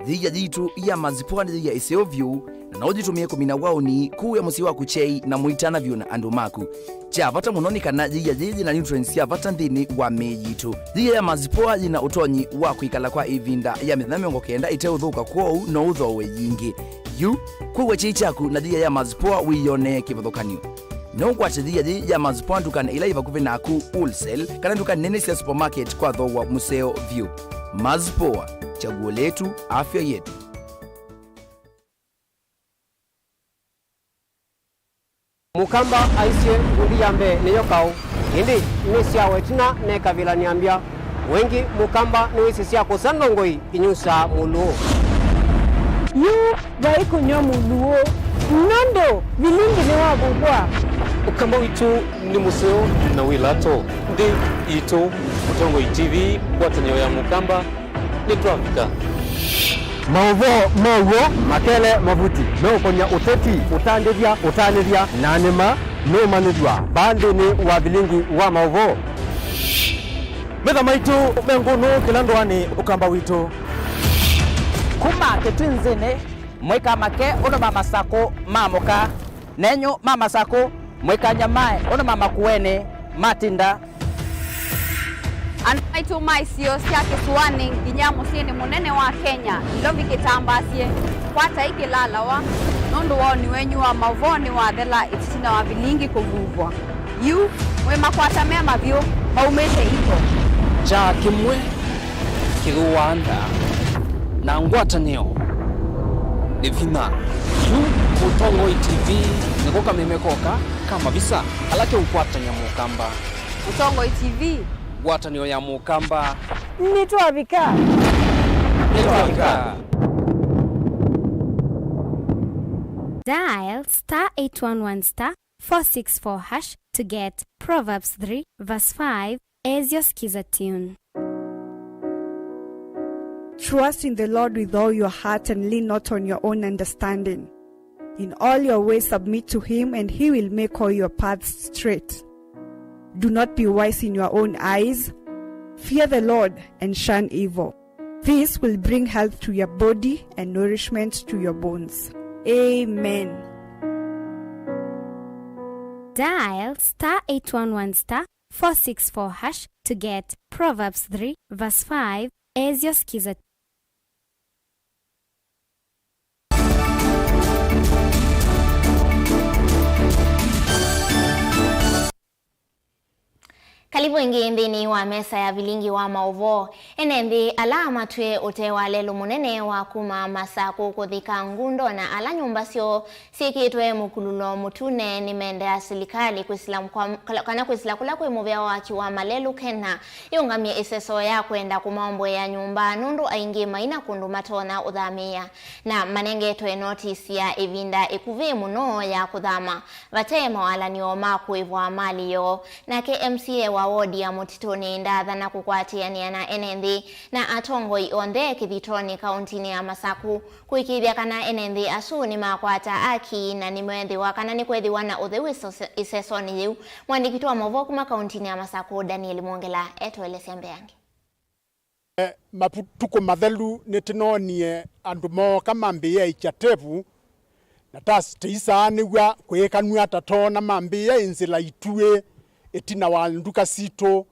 Yĩia yitũ ya Mazipua nĩ yĩia ĩseo vyũ, na no ũyĩtũmĩe kũmina waũni, kũĩa mũsyĩ waku kyei, na mũitana vyũ na andũ maku. Kya vata mũno nĩ kana yĩia yĩĩ yĩ na nutrients sya vata nthĩnĩ wa mĩĩ yitũ. Yĩia ya Mazipua yĩ na ũtonyi wa kwĩkala kwa ĩvinda ya mĩthenya mĩongo kenda ĩteũthũka, kwoou no ũthooe yingĩ. Yu, kũw'a kyei kyaku na yĩia ya Mazipua wĩyonee kĩvathũkany'o. No ũkwate yĩia yĩĩ ya Mazipua ndukanĩ ila yĩ vakuvĩ naku, wholesale, kana nduka nene sya supermarket kwa thooa mũseo vyũ. Mazipua, chaguo letu, afya yetu. Mũkamba aisye, ngundi ya mbee nĩyo kaũ, ĩndĩ nĩsyawa ĩtina mekavĩlanĩa mbya. Wengĩ Mũkamba nĩwĩsĩ sya kũsa ndongoi inyusaa mũlũũ. Yu vai kũnyw'a mũlũũ, nũndũ vilingi nĩwavũvwa. Ũkamba witũ nĩ mũseo na wĩ lato. Nthĩ itũ, Mũtongoi T V, ngwatanĩo ya Mũkamba, nĩtwavika. Maũvoo ma w'o makele mavuti meũkonya ũteti, ũtandĩthya, ũtanĩthya, na nĩma nũũmanyĩthw'a vaa nthĩnĩ wa vilingi wa maũvoo. Metha maitũ me ngũnũ kĩla ndũanĩ Ũkamba witũ. Kuma Kĩtwinzĩnĩ, mũikamake ũndũ ma masakũ ma mũka, nenyu ma masakũ, mũikanyamae ũndũ ma makuenĩ matinda. Andũ maitũ ma isio sya kĩsũanĩ nginya mũsyĩnĩ mũnene wa Kenya, Nairobi kĩtambaasye, kwatai kĩlalawa, nũndũ waũni wenyu wa maũvoo nĩwathela ĩtina wa vilingi kũvuvwa. Yu, mwĩ makwata me mavyũ, maumĩte iko. Kyaa kĩmwe kĩthũaa ndaa, na ngwatanĩo nĩ vinya. Yu, Mũtongoi T V nĩko kameme koka ka mavisa ala keũkwatany'a Mũkamba. Mũtongoi T V. Ngwatanĩo ya Mũkamba. Nĩtwavika. Nĩtwavika. Dial star eight one one star four six four hash to get Proverbs three verse five as your Skiza tune. Trust in the Lord with all your heart and lean not on your own understanding. In all your ways submit to him, and he will make all your paths straight. Do not be wise in your own eyes. Fear the Lord and shun evil. This will bring health to your body and nourishment to your bones. Amen. Dial star eight one one star four six four hash to get Proverbs three verse five as your Skiza. Kalivu ĩngĩ nthĩnĩ wa mesa ya vilingi wa maũvoo. Ene nthĩ ala matwĩe ũtee wa lelũ mũnene wa kuma Masakũ kũthi Kangundo na ala nyũmba syoo syĩkĩtwe mũkululo mũtune nĩmendea silikalĩ kwĩsĩla kwa, kana kwĩsĩla kũla kwĩ mũvĩa wa waki wa malelũ Kenya yĩũngamye ĩseso ya kwenda kũmaomboea nyũmba, nũndũ aingĩ maina kũndũ matonya ũthamĩĩa na manengetwe notisi ya ĩvinda ĩkuvĩ mũno ya kũthama vate mawalany'o ma kũĩvwa malĩ yoo. Nake M C A wa wodi ya Mũtitũnĩ ndaathana kũkwatĩanĩa na ene nthĩ na atongoi onthe kĩthitonĩ kauntinĩ ya Masakũ kũĩkĩĩthya kana ene nthĩ asu nĩmakwata aki na nĩmeethĩwa kana nĩkweethĩwa na ũtheu ĩsose-, ĩsesonĩ yĩu. Mũandĩki witũ wa maũvoo kuma kauntinĩ ya Masakũ, Daniel Mwongela, etũelesya mbeange. Matukũ mathelu nĩtũnoonie andũ mooka mambĩĩa ĩkya tevu, na tasi tũisaanĩw'a kwĩkanw'a ta twoona mambĩĩa ĩ nzĩla ituĩ ĩtina wa nduka sitũ,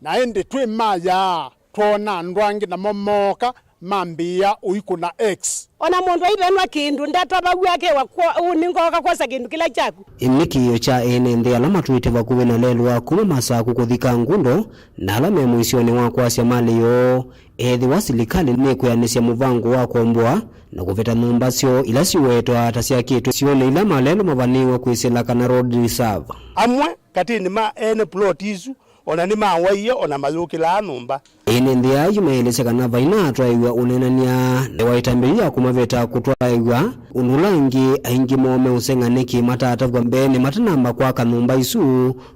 na ĩndĩ twĩ mayaa twoona andũ angĩ namo mooka mambĩĩa ũikũna X. O na mũndũ aivenwa kĩndũ ndatavaw'a akewa, ũnĩ ngooka kwosa kĩndũ kĩla kyaku. Nĩ kĩĩo kya ene nthĩ ala matwĩte vakuvĩ na lelũ wa kuma Masakũ kũthi Kangundo, na ala me mũisyonĩ wa kwasya malĩ yoo, ethĩwa silikalĩ nĩkwĩanĩsya mũvango wa kũomboa na kũveta nyũmba syoo ila siwetwa ta syakĩtwe syonĩ ila malelũ mavanĩĩwe kwĩsĩla kana road reserve. Amwe katĩnĩ ma ene plot isu o na nĩmawaie o na mayũkĩlaa nyũmba. Ene nthĩ aa yu meelesya kana vai na atwaĩw'a ũneenany'a ndewa ĩtambya yu ya kũmaveta kũtwaĩw'a, ũndũ ũla angĩ aingĩ moo meũseng'a nĩkĩ matatavw'a mbeenĩ matanamba kwaka nyũmba isu,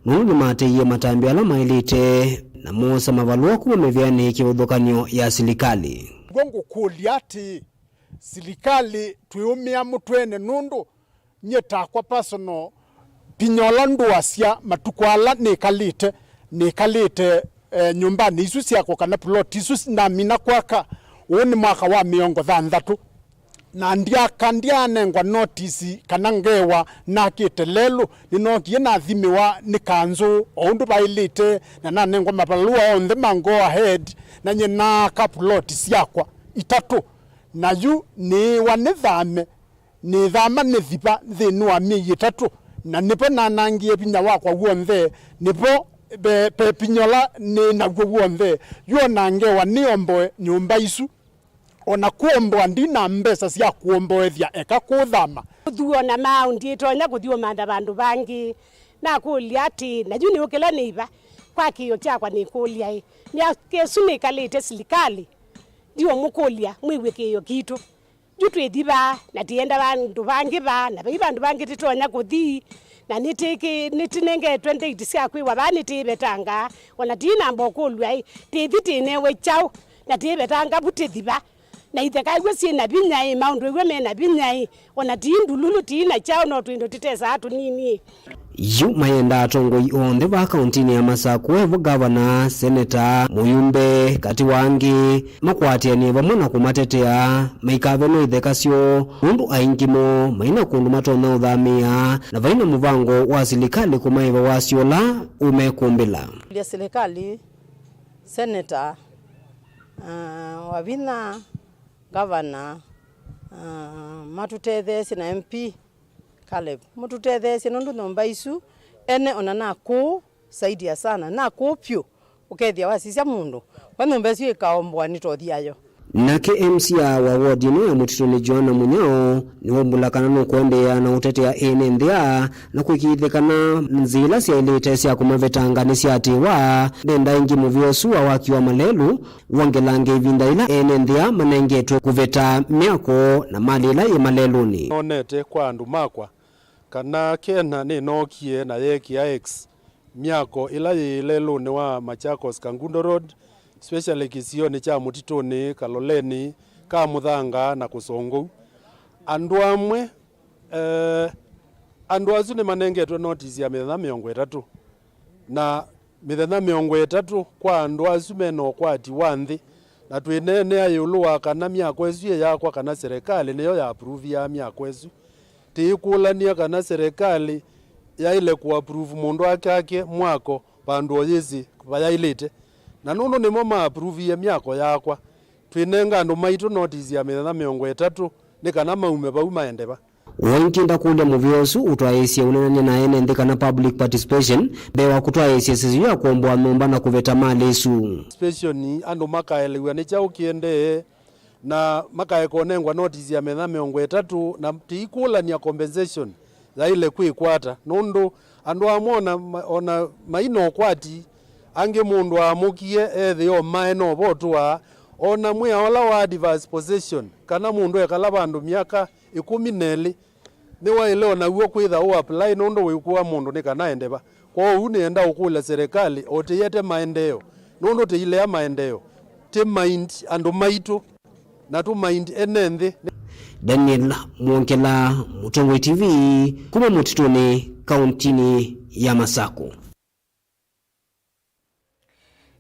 nũndũ nĩmateie matambya ala maĩlĩte na moosa mavalũa kuma mĩvĩanĩ kĩvathũkany'o ya silikalĩ. Ngũkũlya atĩĩ, silikalĩ twĩũmĩa mũtwenĩ nũndũ nyie takwa personal, vinya ũla ndũasya matukũ ala nĩkalĩte, nĩkalĩte, eh, nyũmbanĩ isu syakwa kana plot isu namina kwaka, Ũũ nĩ mwaka wa mĩongo thanthatũ, na ndyaka ndyaanengwa notisi kana ngewa nakĩte lelũ. Nĩnookie nathimĩwa nĩ kanzũ o ũndũ vaĩlĩte, na nanengwa mavalũa onthe ma go ahead, na nyie naaka puloti syakwa itatũ. Na yu nĩĩwa nĩthame, nĩthama nĩthi va nthĩnĩ wa myei ĩtatũ, na nĩvo nanangie vinya wakwa w'onthe, nĩvo ve, ve vinya ũla nĩ naw'o w'onthe. Yu o na ngewa nĩomboe nyũmba isu, o na kũomboa ndi na mbesa sya kũomboethya, eka kũthama. Kũthuo na maũndĩ ĩtonya kũthi ũmantha vandũ vangĩ. Nakũlya atĩ, na yu nĩũkĩla nĩ va? Kwa kĩĩo kyakwa nĩkũlya-ĩ, myaka ĩsu nĩkalĩte silikalĩ ndiũmũkũlya mwĩw'e kĩĩo kitũ. Yu twĩthi va, na tĩenda vandũ vangĩ va, na vai vandũ vangĩ tĩtonya kũthi, na nĩtĩkĩ-, nĩtĩnengetwe ndĩiti sya kwĩwa vaa nĩtĩĩvetanga, o na tĩinamba ũkũlw'a-ĩ, tĩthi tĩnewe kyaũ, na tĩĩvetanga vu tĩthi va? Na itheka iw'o syĩ na vinya-ĩ, maũndũ iw'o me na vinya-ĩ, o na ti ndululu, ti na kyaũ, no twĩndũ tĩtesaa tũnini-ĩ. Yu mayendaa atongoi onthe va kauntinĩ ya Masakũ, evo ngavana, seneta, mũyumbe, katĩ wa angĩ, makwatĩanĩe vamwe na kũmatetea maikave no itheka syoo, nũndũ aingĩ moo mai na kũndũ matonya ũthamĩĩa, na vai na mũvango wa silikalĩ kũmaĩva wasyo ũla ũmekũmbĩla. Silikalĩ, seneta, ah, wavinya, ngavana, ah, matũtetheesye na M P Caleb, mũtũtetheesye nũndũ nyũmba isu ene ona na kũũ saidia sana, na kũũ vyũ ũkethĩa wasisya mũndũ, kwa nyũmba ĩsu ĩkaomboa nĩ tothi yayo. Nake M C A wa ward ĩno ya Mũtitũnĩ, Joanna Mũnyao, nĩwaumbũla kana nũkũendeea na ũtetea ene nthĩ aa na kũĩkĩĩthya kana nzĩa ila syaĩlĩte sya kũmavetanga nĩsyatĩĩwa. Ndendaa ĩngĩ mũvĩa ũsu wa waki wa malelũ wongelange ĩvinda yĩla ene nthĩa manengetwe kũveta myako na malĩ ĩla yĩ malelũnĩ. Nonete kwa andũ makwa kana Kena nĩnookie na yeekĩa X myako ĩla yĩ lelũnĩ wa Machakos Kangundo Road, especially kĩsionĩ kya Mũtitũnĩ, Kaloleni, Kamũthanga na Kũsongou. Andũ amwe, eh, andũ asu nĩmanengetwe notisi ya mĩthenya mĩongo ĩtatũ, na mĩthenya mĩongo ĩtatũ kwa andũ asu me na ũkwati wa nthĩ, na twĩneenea ĩũlũ wa kana myako ĩsu yĩ yakwa kana serĩkalĩ nĩyo ya approve-aa myako ĩsu. Tĩikũlany'a kana serĩkalĩ yaĩle kũ approve mũndũ ake ake mwako vandũ o yĩsĩ vayaĩlĩte. Na nũndũ nĩmo ma approve-ie myako yakwa, twĩnenga andũ maitũ notisi ya mĩthenya mĩongo ĩtatũ nĩ kana maume vau maende va. O ĩngĩ ndakũlya mũvĩa ũsu ũtwaĩĩsye ũneenany'a na ene nthĩ kana public participation mbee wa kũtwaĩĩsya ĩseso ya kũomboa nyũmba na kũveta malĩ ĩsu. Participation, andũ makaelew'a nĩ kyaũ kĩendee, na makaeka ũnengwa notisi ya mĩthenya mĩongo ĩtatũ, na tĩikũlany'a compensation yaĩle kwĩkwata, nũndũ andũ amwe ona ma-, ona mai na ũkwati, angĩ mũndũ aamũkie ethĩwa mae no votũaa, ona mwĩa ũla wa adverse possession, kana mũndũ ekala vandũ myaka ĩkũmi na ĩlĩ, nĩwaĩle o naw'o kwĩtha ũ apply nũndũ wĩkũa mũndũ nĩ kana ende va. Kwoou nĩenda ũkũlya serĩkalĩ o tĩyete maendeeo, nũndũ tĩilea maendeeo, tĩ mind andũ maitũ, na tũ mind ene nthĩ. Daniel Mwongela, Mũtongoi T V, kuma Mũtitũnĩ, kauntinĩ ya Masakũ.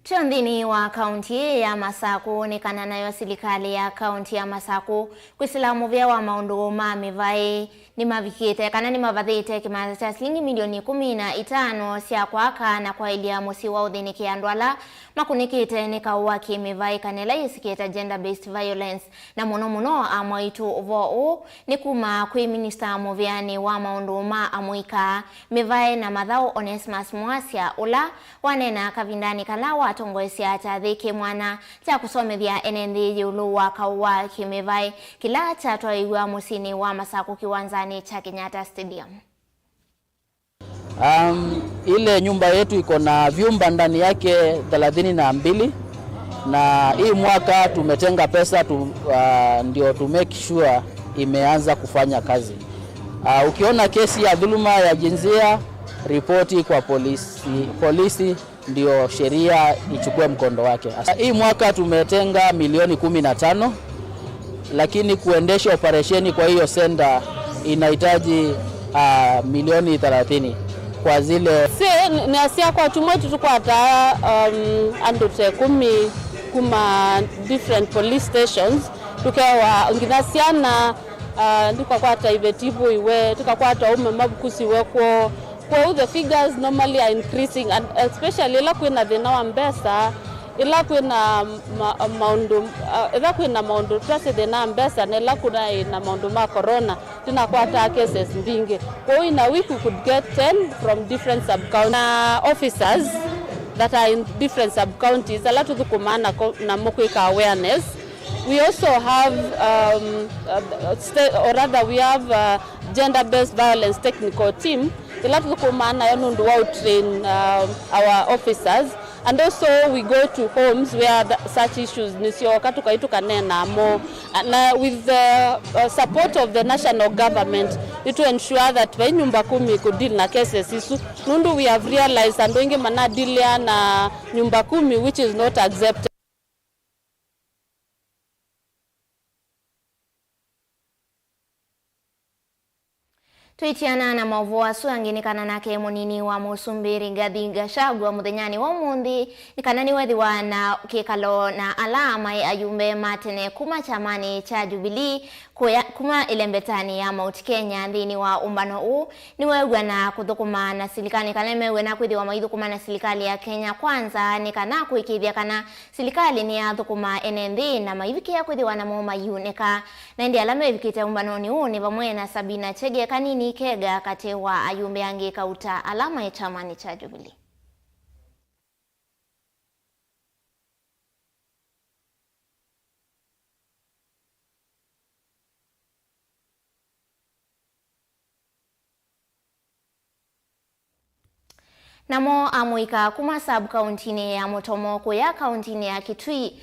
Twĩ o nthĩnĩ wa kaunti ĩĩ ya Masakũ, nĩ kana nayo silikalĩ ya kaunti ya Masakũ kwĩsĩla mũvĩa wa maũndũ ma mĩvaĩ nĩmavikĩte kana nĩmavathĩte kĩmanza kya silingi milioni ĩkũmi na itano sya kwaka na kwaĩlya mũsyĩ wa ũthĩnĩkĩa andũ ala makũnĩkĩte nĩ kaũ wa kĩmĩvaĩ kana ĩla yĩsĩkĩe ta gender based violence, na mũno mũno amwaitũ. Ũvoo ũũ nĩ kuma kwĩ minista mũvĩanĩ wa maũndũ ma amũika, mĩvaĩ na mathaũ, Onesmus Mwasya, ũla waneenaa kavindanĩ kala watongoesya kyathĩ kĩ mwanya kya kũsomethya ene nthĩ ĩũlũ wa kaũ wa kĩmĩvaĩ kĩla kyatwaĩiw'a mũsyĩnĩ wa Masakũ kĩwanzanĩ kya Kenyatta Stadium. Um, ile nyumba yetu iko na vyumba ndani yake thelathini na mbili, na hii mwaka tumetenga pesa tu, uh, ndio to make sure imeanza kufanya kazi. Uh, ukiona kesi ya dhuluma ya jinsia, ripoti kwa polisi, polisi ndio sheria ichukue mkondo wake. Hii mwaka tumetenga milioni kumi na tano, lakini kuendesha operesheni kwa hiyo senda inahitaji, ah, milioni thelathini kwa zile. Sĩ nĩasya kwa kyumwa tũtũkwataa, um, andũ ta ĩkũmi Kuma different police stations, tũkewa nginya syana, uh, tũkakwata iveti ivũiwe, tũkakwata aume mavukusiwe kwoo. Kwoou the figures normally are increasing, and especially ĩla kwĩna thĩna wa mbesa, ĩla kwĩna ma, maũndũ, uh, ĩla kwĩna maũndũ twasĩ thĩna wa mbesa, na ĩla kwĩna maũndũ ma corona, tũnakwataa cases mbingĩ. Kwoou in a week we could get ten from different sub-counties. Na officers that are in different sub-counties, ala tũthũkũmaa nako, namo kwĩka awareness. We also have, um, uh, sta-, or rather we have, uh, gender-based violence technical team, ĩla tũthũkũmaa nayo nũndũ wa train, um, our officers. And also we go to homes where the, such issues nĩsyooka, tũkai tũkaneena namo. Na with the, uh, support of the national government, nĩtũ ensure that vai nyumba kumi kũ deal na cases isu. Nũndũ we have realized andũ aingĩ manadilea na nyumba kumi, which is not accepted. Twĩtiana na maũvoo asu angĩ, nĩ kana nake mũnini wa mũsumbĩ Rigathi Gachagua mũthenyanĩ wa ũmũnthĩ, nĩ kana nĩwethĩwa na kĩkalo na ala maĩ ayumbe ma tene kuma kyamanĩ kya Jubilee, kũya, kuma ĩlembetanĩ ya Mount Kenya nthĩnĩ wa ũmbano ũũ, nĩwew'a na kũthũkũma na silikalĩ, kana nĩmew'a na kwĩthĩwa maithũkũma na silikalĩ ya Kenya Kwanza, nĩ kana kũĩkĩĩthya kana silikalĩ nĩyathũkũma ene nthĩ na maivikĩa kwĩthĩwa namo maiunĩka. Na ĩndĩ ala mevikĩte ũmbanonĩ ũũ nĩ vamwe na Sabina Chege, Kanini Kega, katĩ wa ayumbe angĩ kauta ala maĩ kyamanĩ kya Jubilee. Namo amũika kuma sub-kauntinĩ ya Mũtomo kũya kauntinĩ ya Kitui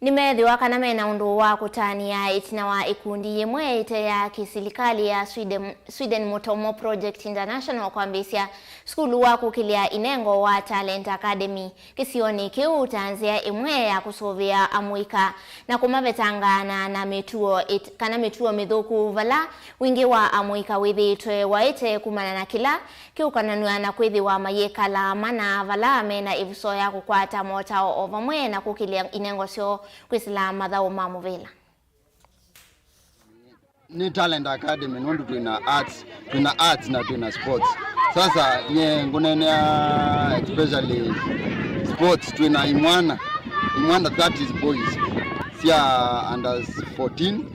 nĩmeethĩwa kana mena ũndũ wa kũtanĩa ĩtina wa ĩkundi yĩmwe ĩte ya kĩsilikalĩ ya Sweden, Sweden Mũtomo Project International kwambĩĩsya sukulu wa kũkĩlya inengo wa Talent Academy kĩsionĩ kĩu ta nzĩa ĩmwe ya kũsũvĩa amũika na kũmavetangana na mĩtuo ĩt-, kana mĩtuo mĩthũku vala wingĩ wa amũika wĩthĩĩtwe waĩte kumana na kĩla kĩũkonanw'a na kwĩthĩwa mayĩkala mana vala mena ĩvuso ya kũkwata motao o vamwe na kũkĩlya inengo syoo kwĩsĩla mathaũ ma mũvĩla. Nĩ Talent Academy nũndũ twĩna arts, twĩna arts na twĩna sports. Sasa nye ngũnenea especially sports, twĩna imwana, imwana, that is boys, sya under fourteen,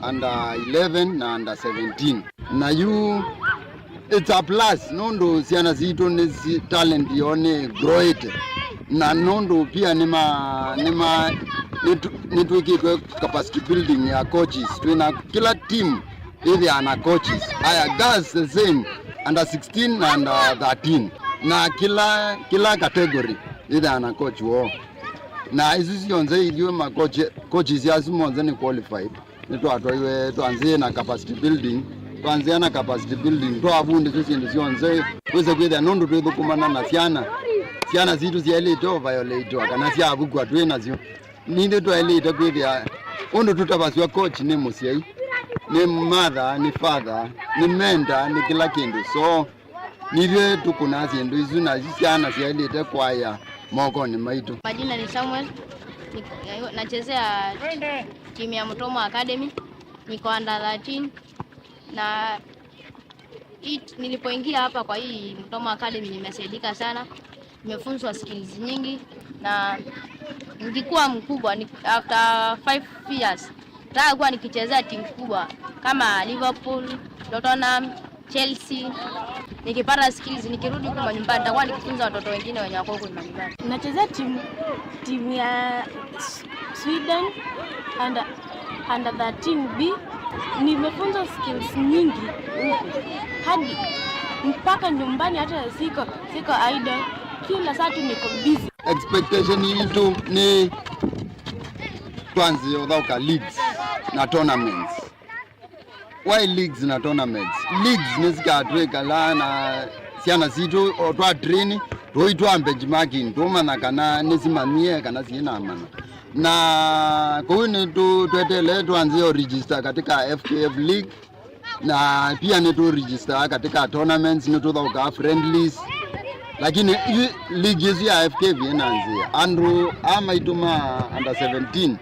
under eleven na under seventeen. Na yu it's a plus nũndũ syana sitũ nĩ si-, talent yoo nĩ growĩte. Na nũndũ pia nĩma, nĩma, nĩtũ-, nĩtwĩkĩtwe capacity building ya coaches. Twĩna kĩla team ĩthĩaa na coaches. Aya, girls the same, under sixteen na under thirteen. Na kĩla, kĩla category ĩthĩaa na coach woo. Na isu syonthe ithyĩ ma coach, coaches asu monthe nĩ qualified. Nĩtwatwaiwe twanzĩe na capacity building, twanzĩa na capacity building, twavundĩsya syĩndũ syonthe, wĩse kwĩthĩa nũndũ twĩthũkũmana na syana, syana sitũ syaĩlĩte o violatewa kana syavukw'a twĩ nasyo. Nithyĩ twaĩlĩte kwĩthĩa ũndũ tũtavasw'a coach nĩ mũsyai, nĩ mother, nĩ father, nĩ mentor, nĩ kĩla kĩndũ. So, nithyĩ tũkũnaa syĩndũ isu, na isu syana syaĩlĩte kwaĩa mokonĩ maitũ. Majina ni Samuel, ni-, nachezea timu ya Mutomo Academy, niko under thirteen, na it-, nilipoingia hapa kwa hii Mutomo Academy nimesaidika sana, nimefunzwa skills nyingi, na nikikuwa mkubwa, ni-, after five years, nataka kuwa nikichezea timu kubwa kama Liverpool, Tottenham, Chelsea. Nikipata skills, nikirudi huku manyumbani, nitakuwa nikifunza watoto wengine wenye wako huku manyumbani. Nachezea timu, timu ya S-, Sweden under, under thirteen B. Nimefunza skills nyingi huku. Hadi mpaka nyumbani hata siko, siko idle. Kila saa tu niko busy. Expectation yetu ni twanzie ũthaũka leagues na tournaments. Why leagues na tournaments? Leagues nĩsikatwĩkala na syana sitũ o twa train, tũitwa benchmarking, tũmanya kana nĩsimanyie kana syĩna mana. Na kũu nĩtũ-, tweteele twanzie o register katika F K F league, na pia nĩtũ register katika tournaments, nĩtũthaũkaa friendlies. Lakini yu league ĩsu ya F K F ĩna nzĩa. Andũ a maitũ ma under seventeen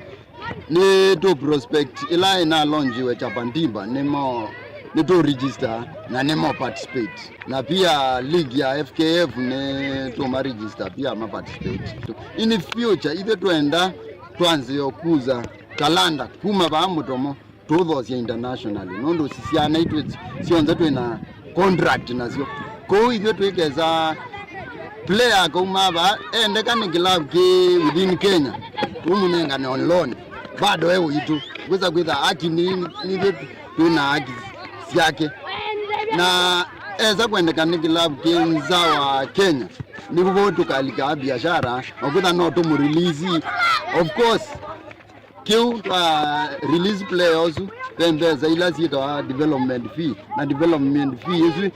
nĩ tũ prospect ĩla ĩnalonjiwe Chapantimba nĩmo nĩ tũ register na nĩmo participate. Na pia league ya F K F nĩ tũma register pia ma participate. In future ithe twenda twanzĩe kuza talanta kuma vaa Mũtomo tũthosya internationally, nũndũ syana itũ syonthe twĩna contract nasyo. Kwoou ithyĩ twĩkesa player akauma vaa endeka nĩ club kĩ within Kenya, tũmũnengane on loan, bado e witũ. Kwĩsa kwĩtha haki nĩ, nĩ ithyĩ twĩna haki syake. Na esa kwendeka nĩ club kĩ nza wa Kenya, nĩvo tũkalika biashara, na kwĩtha no tũmũrelease. Of course, kĩu twa release player ũsu, ve mbesa ila syĩtawa development fee, na development fee isu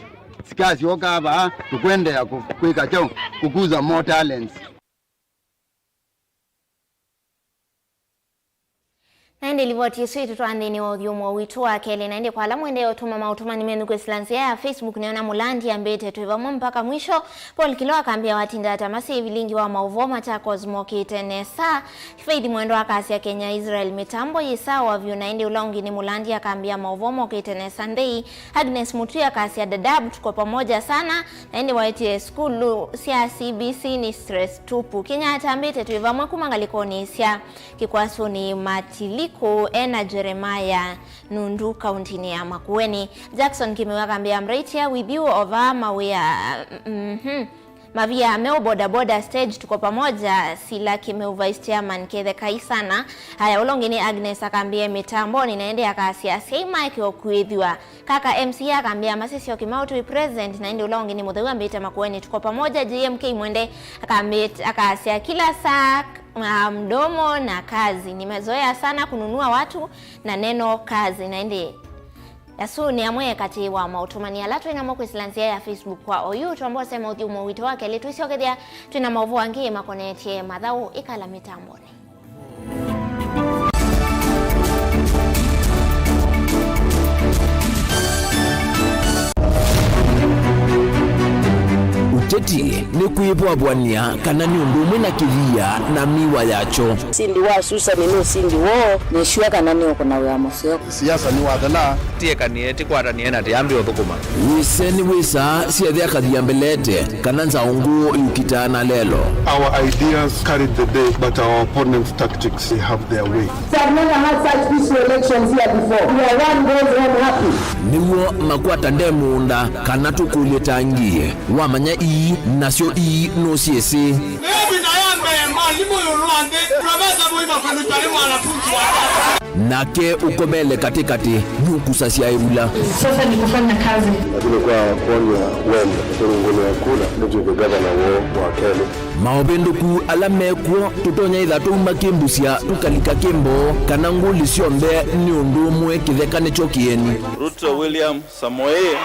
sikasyoka vaa, tũkwendeea kũ-, kwĩka kyaũ? Kũkuza more talents. Na ĩndĩ livoti ĩsu ĩtũtwaa nthĩnĩ wa ũthyũmũo witũ wa kelĩ, na ĩndĩ kwa ala mwendee ũtũma maũtũmani menyu kwĩsĩla nzĩa ya Facebook, nĩona Mũlandi ambĩte twĩ vamwe mpaka mwisho. Paul Kilo akambĩa watinda ata masĩ vilingi wa maũvoo Machakos mokĩte nesa. Faith Mwendwa akasya Kenya Israel mĩtambo yĩ sawa vyũ, na ĩndĩ ũla ũngĩ nĩ Mũlandi akambĩa maũvoo mokĩte nesa nthei. Agnes Mutui akasya Dadaab tuko pamoja sana, na ĩndĩ waĩtye sukulu sya C B C nĩ stress tupu. Kenya atambĩte twĩ vamwe kuma ngalĩkonĩ sya Kĩkwasũnĩ Matiliku ena Jeremiah Nundu kauntinĩ ya Makueni. Jackson Kĩmeu akambĩa I'm right here with you over mawĩa. Mhm. Mavia Meo boda boda stage tuko pamoja, Sila Kimeu vice chairman kethe kai sana. Haya, ũla ũngĩ nĩ Agnes akambĩa mĩtamboni, na ĩndĩ akasya asyai maeke o kwĩthĩwa. Kaka M C A akambĩa masisyo Kimau tui present, na ĩndĩ ũla ũngĩ nĩ Mũtheu ambĩte Makueni tuko pamoja. J M K Mwende akambĩte, akasya kila saa, ah, mdomo na kazi, nimezoea sana kununua watu na neno kazi, na ĩndĩ Asu nĩ amwe katĩ wa maũtũmani ala twĩ namo kwĩsĩla nzĩa ya Facebook kwa oyu. Twambose maũthyũmũo witũ wa kelĩ, twĩsyokethya twĩ na maũvoo angĩ makonetye mathaũ. Ĩkala mĩtambonĩ. Ũteti nĩ kwĩvwavw'ania kana nĩ ũndũ ũmwe na kĩvia na miwa yakyo. Ũsindi wa Susani nĩ ũsindi woo, nĩsw'a kana nĩũkũna wĩa mũseo. Siasa nĩwathela. Tiekanie, tikwatanĩe na tiambi ũthũkũma. Wĩse nĩ wĩsaa, syethĩa kathia mbelete, kana nzaũ ngũũ yũkitaa na lelo. Our ideas carried the day, but our opponents' tactics, they have their way. I've never had such peaceful elections here before. We are one goes home happy. Nĩw'o makwata nde mũũnda, kana tũkũlye tangi. Wamanya ii, nasyo ii nũsyĩsĩ. Nake ũkomele katĩkatĩ, nũkusasya ĩvula. Sasa ni kufanya kazi. Lakini kwa kuonwa wendo, nĩtũrũngũlĩa kula, nĩtw'ĩke gavana woo wa kelĩ. Maũvĩndũku ala mekw'o, tũtonya ĩtha twauma kĩmbusya, tũkalika kĩmboo, kana ngũli syonthe nĩ ũndũ ũmwe kĩtheka nĩkyo kĩeni. Ruto William Samoei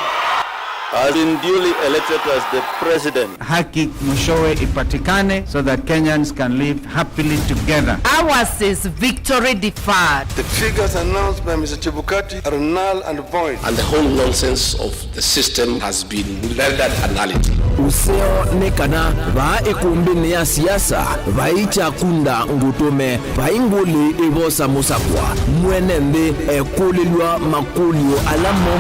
has been duly elected as the president. Haki mwishowe ipatikane so that Kenyans can live happily together. Ours is victory deferred. The figures announced by Mister Chebukati are null and void. And the whole nonsense of the system has been rendered a nullity. Ũseo nĩ kana vaa ĩkũmbĩnĩ ya siasa vai kyakunda ngũtũme. Vai ngũlĩ ĩvosa mũsakwa, mwene nthĩ ekũlĩlw'a makũlyo ala mo.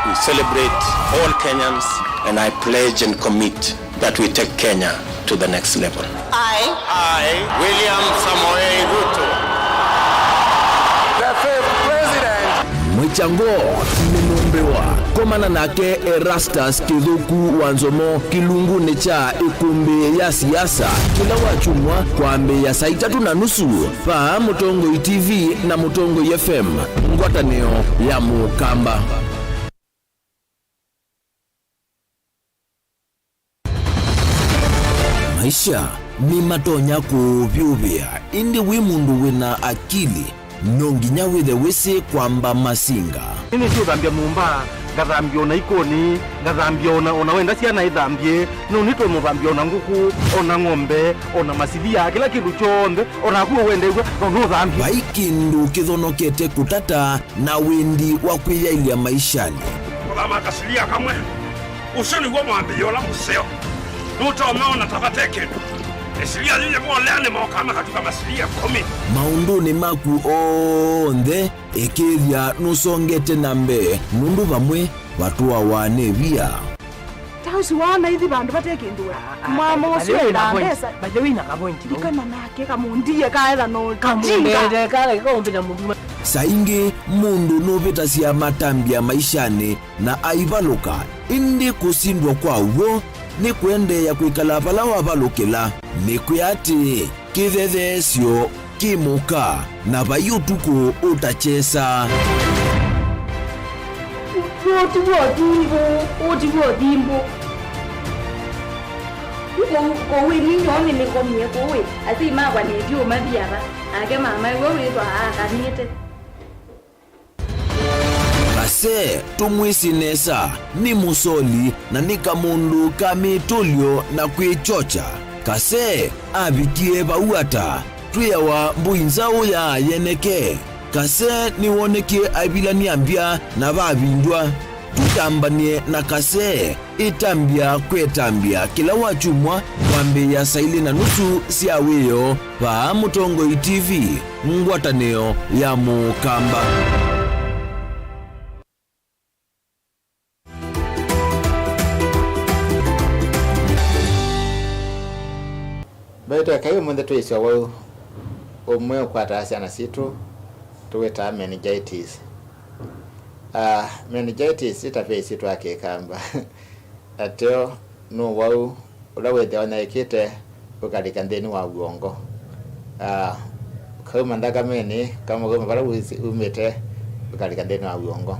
We celebrate all Kenyans and I pledge and commit that we take Kenya to the next level. I, I, William Samoei Ruto, the fifth president. Mwĩkyango nĩ mũmbĩwa. Komana nake Erastus Kĩthũku wa Nzomo kĩlungunĩ kya ĩkũmbĩ ya siasa kĩla wakyumwa kwambĩĩa saa itatũ na nusu vaa Mũtongoi T V na Mũtongoi F M, ngwatanĩo ya Mũkamba. Maisha nĩmatonya kũũvyũvĩa, ĩndĩ wĩ mũndũ wĩna akili, no nginya wĩthe wĩsĩ kwamba masinga. Nĩnĩsĩ ũthambya nyũmba, ngathambya ona ikoni, ngathambya ona, ona wenda syana ithambye, no nĩtwe mũthambya ona ngũkũ, ona ng'ombe, ona masilia, kĩla kĩndũ kyonthe, onaku ũwendew'a, no nũthambye. Vai kĩndũ kĩthonokete kũtata na wendi wa kwĩyaĩlya maishanĩ. Kũthama kasilia kamwe. Ũsu nĩw'o mwambĩĩo ũla mũseo. Nũtomeona ta vate kĩndũ. Ĩsilia yĩyĩvolea nĩmokaa makatuka masilia ĩkũmi. Maũndũnĩ maku onthe, ĩkĩĩthya nũsongete na mbee, nũndũ vamwe vatũawa nĩ via. Ta ũsu waona ithi vandũ vate kĩndũ we. Mama ũsu ena mbesa. By the way, na kavointi vau. Ndikana nake kamũndie kaetha no kamũndete kala kaumbĩta mũndũ. Saa ingĩ mũndũ nũvĩtasya matambya maishanĩ na aivalũka, ĩndĩ kũsindwa kwa w'o nĩ kũendeea kwĩkala vala wavalũkĩla. Nĩkwĩa atĩĩ, kĩthetheesyo kĩ mũka, na vai ũtukũ ũtakyesa. Ũũ ti w'o thimbũ, ũũ ti w'o thimbũ. Kũu, kũu ĩ, ninyoo nĩnĩkomie kũu ĩ, asyai makwa nĩtyo mathi ava, nake mama ĩwe wĩthwa aakanĩte. Kase, tũmwĩsĩ nesa, nĩ mũsoli na nĩ kamũndũ ka mĩtũlyo na kwĩkyokya. Kase avikie vau ata? Twĩawa mbũi nzaũ ya yeneke. Kase nĩwonekie aivilany'a mbya na vavindwa. Tũtambany'e na Kase. Ĩtambya kwĩ ĩtambya kĩla wakyumwa kwambĩĩa saa ilĩ na nusu sya wĩoo vaa Mũtongoi T V, ngwatanĩo ya Mũkamba. Mbee tũekai ũmũnthĩ twĩsĩ ũwau ũmwe ũkwataa syana sitũ tũwĩtaa meningitis. Ah, meningitis ĩtavĩsĩ twa Kĩkamba. Ateo nĩ ũwau ũla wĩthĩawa ũnyaĩĩkĩte ũkalika nthĩnĩ wa w'ongo. Ah, ũkauma nthakamenĩ, ũkauma, ũkauma vala wĩsĩ umĩte ũkalika nthĩnĩ wa w'ongo.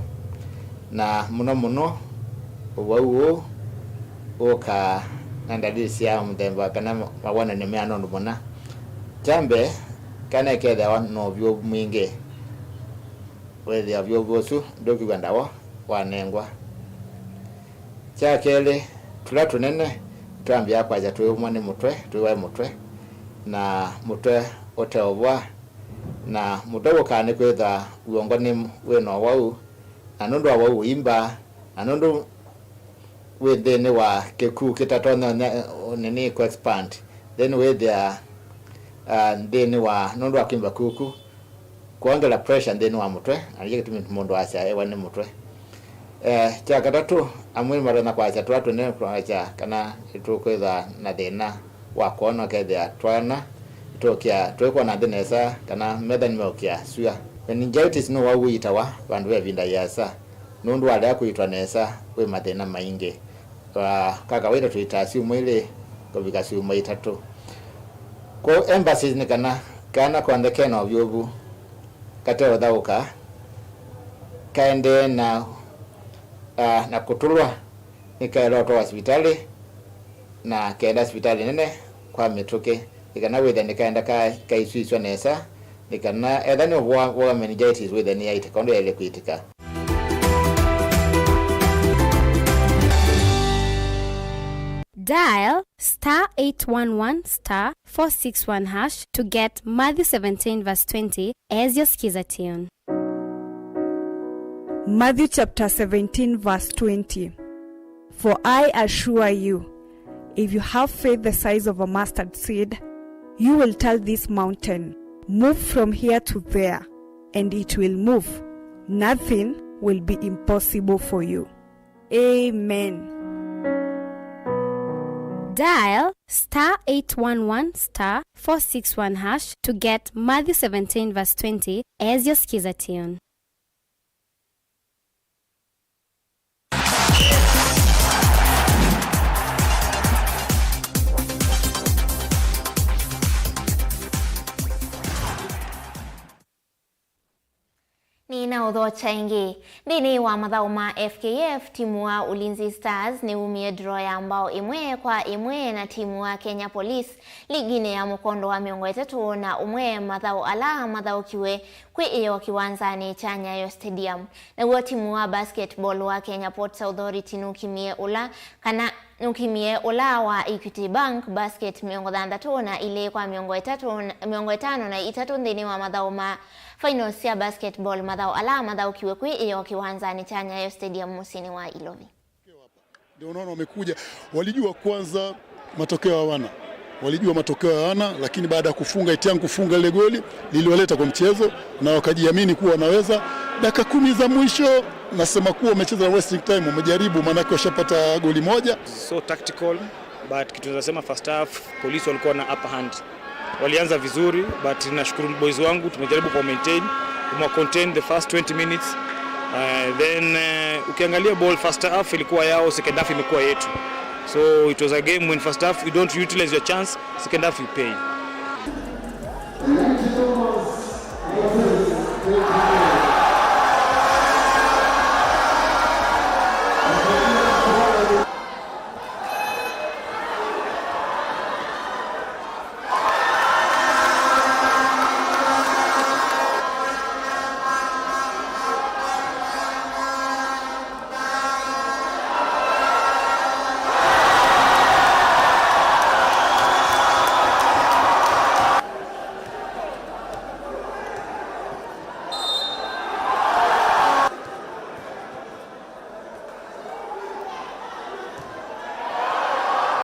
Na mũno mũno, ũwau ũũ ũkaa na ndalili sya mũthemba kana mawonany'o me anonu mũna. Kya mbee, kana ĩkethĩawa na ũvyũvu mwingĩ, wĩthĩa ũvyũvu ũsu ndũkwĩw'a ndawa wanengwa. Kya kelĩ, tũla tũnene twambĩĩa kwasya twĩũmwa nĩ mũtwe, twĩwae mũtwe, na mũtwe ũteũvwa, na mũtwe wũkaa nĩ kwĩthwa w'ongo nĩ wĩ na ũwau, na nũndũ wa wau ũimba, na nũndũ wĩ nthĩnĩ wa kĩkuu kĩtatonya ũnya-, nini kũ expand, then wĩthĩa, ah, nthĩnĩ wa, nũndũ wa kwimba kuku, kwongela pressure nthĩnĩ wa mũtwe, na nĩkyo kĩtumi mũndũ asya ewa nĩ mũtwe. Eh, kya katatũ, amwe matonya kwasya tũla tũnene kwasya kana nĩtũkwĩthwa na thĩna wa kwona, ũkethĩa twana tũkĩa tũikwona nthĩ nesa, kana metha nĩmeũkĩa sua. Meningitis nĩ ũwau ũitawa vandũ ve ĩvinda yĩasa, nũndũ walea kũitwa nesa wĩ mathĩna maingĩ. Ah, kwa kawaida tũitaa syumwa ilĩ kũvika syumwa itatũ. Kwoou emphasis nĩ kana kana konthe ke na ũvyũvu kateũthaũka, kaendee na, ah, na kũtũlwa, nĩkaĩle ũtwawa sivitalĩ, na kenda sivitalĩ nene kwa mĩtũkĩ, nĩ kana wĩthĩa nĩkaenda ka-, kaiswĩsw'a nesa, nĩ kana etha nĩ ũvoa, voa meningitis wĩthĩa nĩyaitĩka ũndũ yaĩle kwĩtĩka. Dial star eight one one star four six one hash to get Matthew seventeen verse twenty as your Skiza tune. Matthew chapter seventeen, verse twenty. For I assure you, if you have faith the size of a mustard seed, you will tell this mountain, 'Move from here to there,' and it will move. Nothing will be impossible for you. Amen. Dial star eight one one star four six one hash to get Matthew seventeen verse twenty as your Skiza tune. Nĩnaũthokya ĩngĩ. Nthĩnĩ wa mathaũ ma F K F, timu wa Ulinzi Stars nĩwumie draw ya mbao ĩmwe kwa ĩmwe na timu wa Kenya Police liginĩ ya mũkondo wa mĩongo ĩtatũ na ũmwe, mathaũ ala mathaũkiwe kwĩ ĩyoo kĩwanzanĩ kya Nyayo Stadium. Naw'o timu wa basketball wa Kenya Ports Authority nũkimie ũla, kana nũkimie ũla wa Equity Bank basket mĩongo thanthatũ na ilĩ kwa mĩongo ĩtatũ, mĩongo ĩtano na itatũ nthĩnĩ wa mathaũ ma finals sya basketball, mathaũ ala mathaũkiwe kwĩ ĩyoo kĩwanzanĩ kya Nyayo Stadium mũsyĩnĩ wa Ilovi. Unaona, wamekuja, walijua kwanza matokeo hawana, walijua matokeo hawana, lakini baada ya kufunga, Etiang kufunga lile goli liliwaleta kwa mchezo na wakajiamini kuwa wanaweza. Dakika kumi za mwisho, nasema kuwa wamecheza na wasting time, wamejaribu, maanake washapata goli moja. So tactical, but kitu nasema, first half polisi walikuwa na upper hand. Walianza vizuri, but nashukuru boys wangu, tumejaribu kwa maintain, tumewa contain the first twenty minutes. Uh, then uh, ukiangalia ball, first half ilikuwa yao, second half imekuwa yetu. So it was a game, when first half you don't utilize your chance, second half you pay.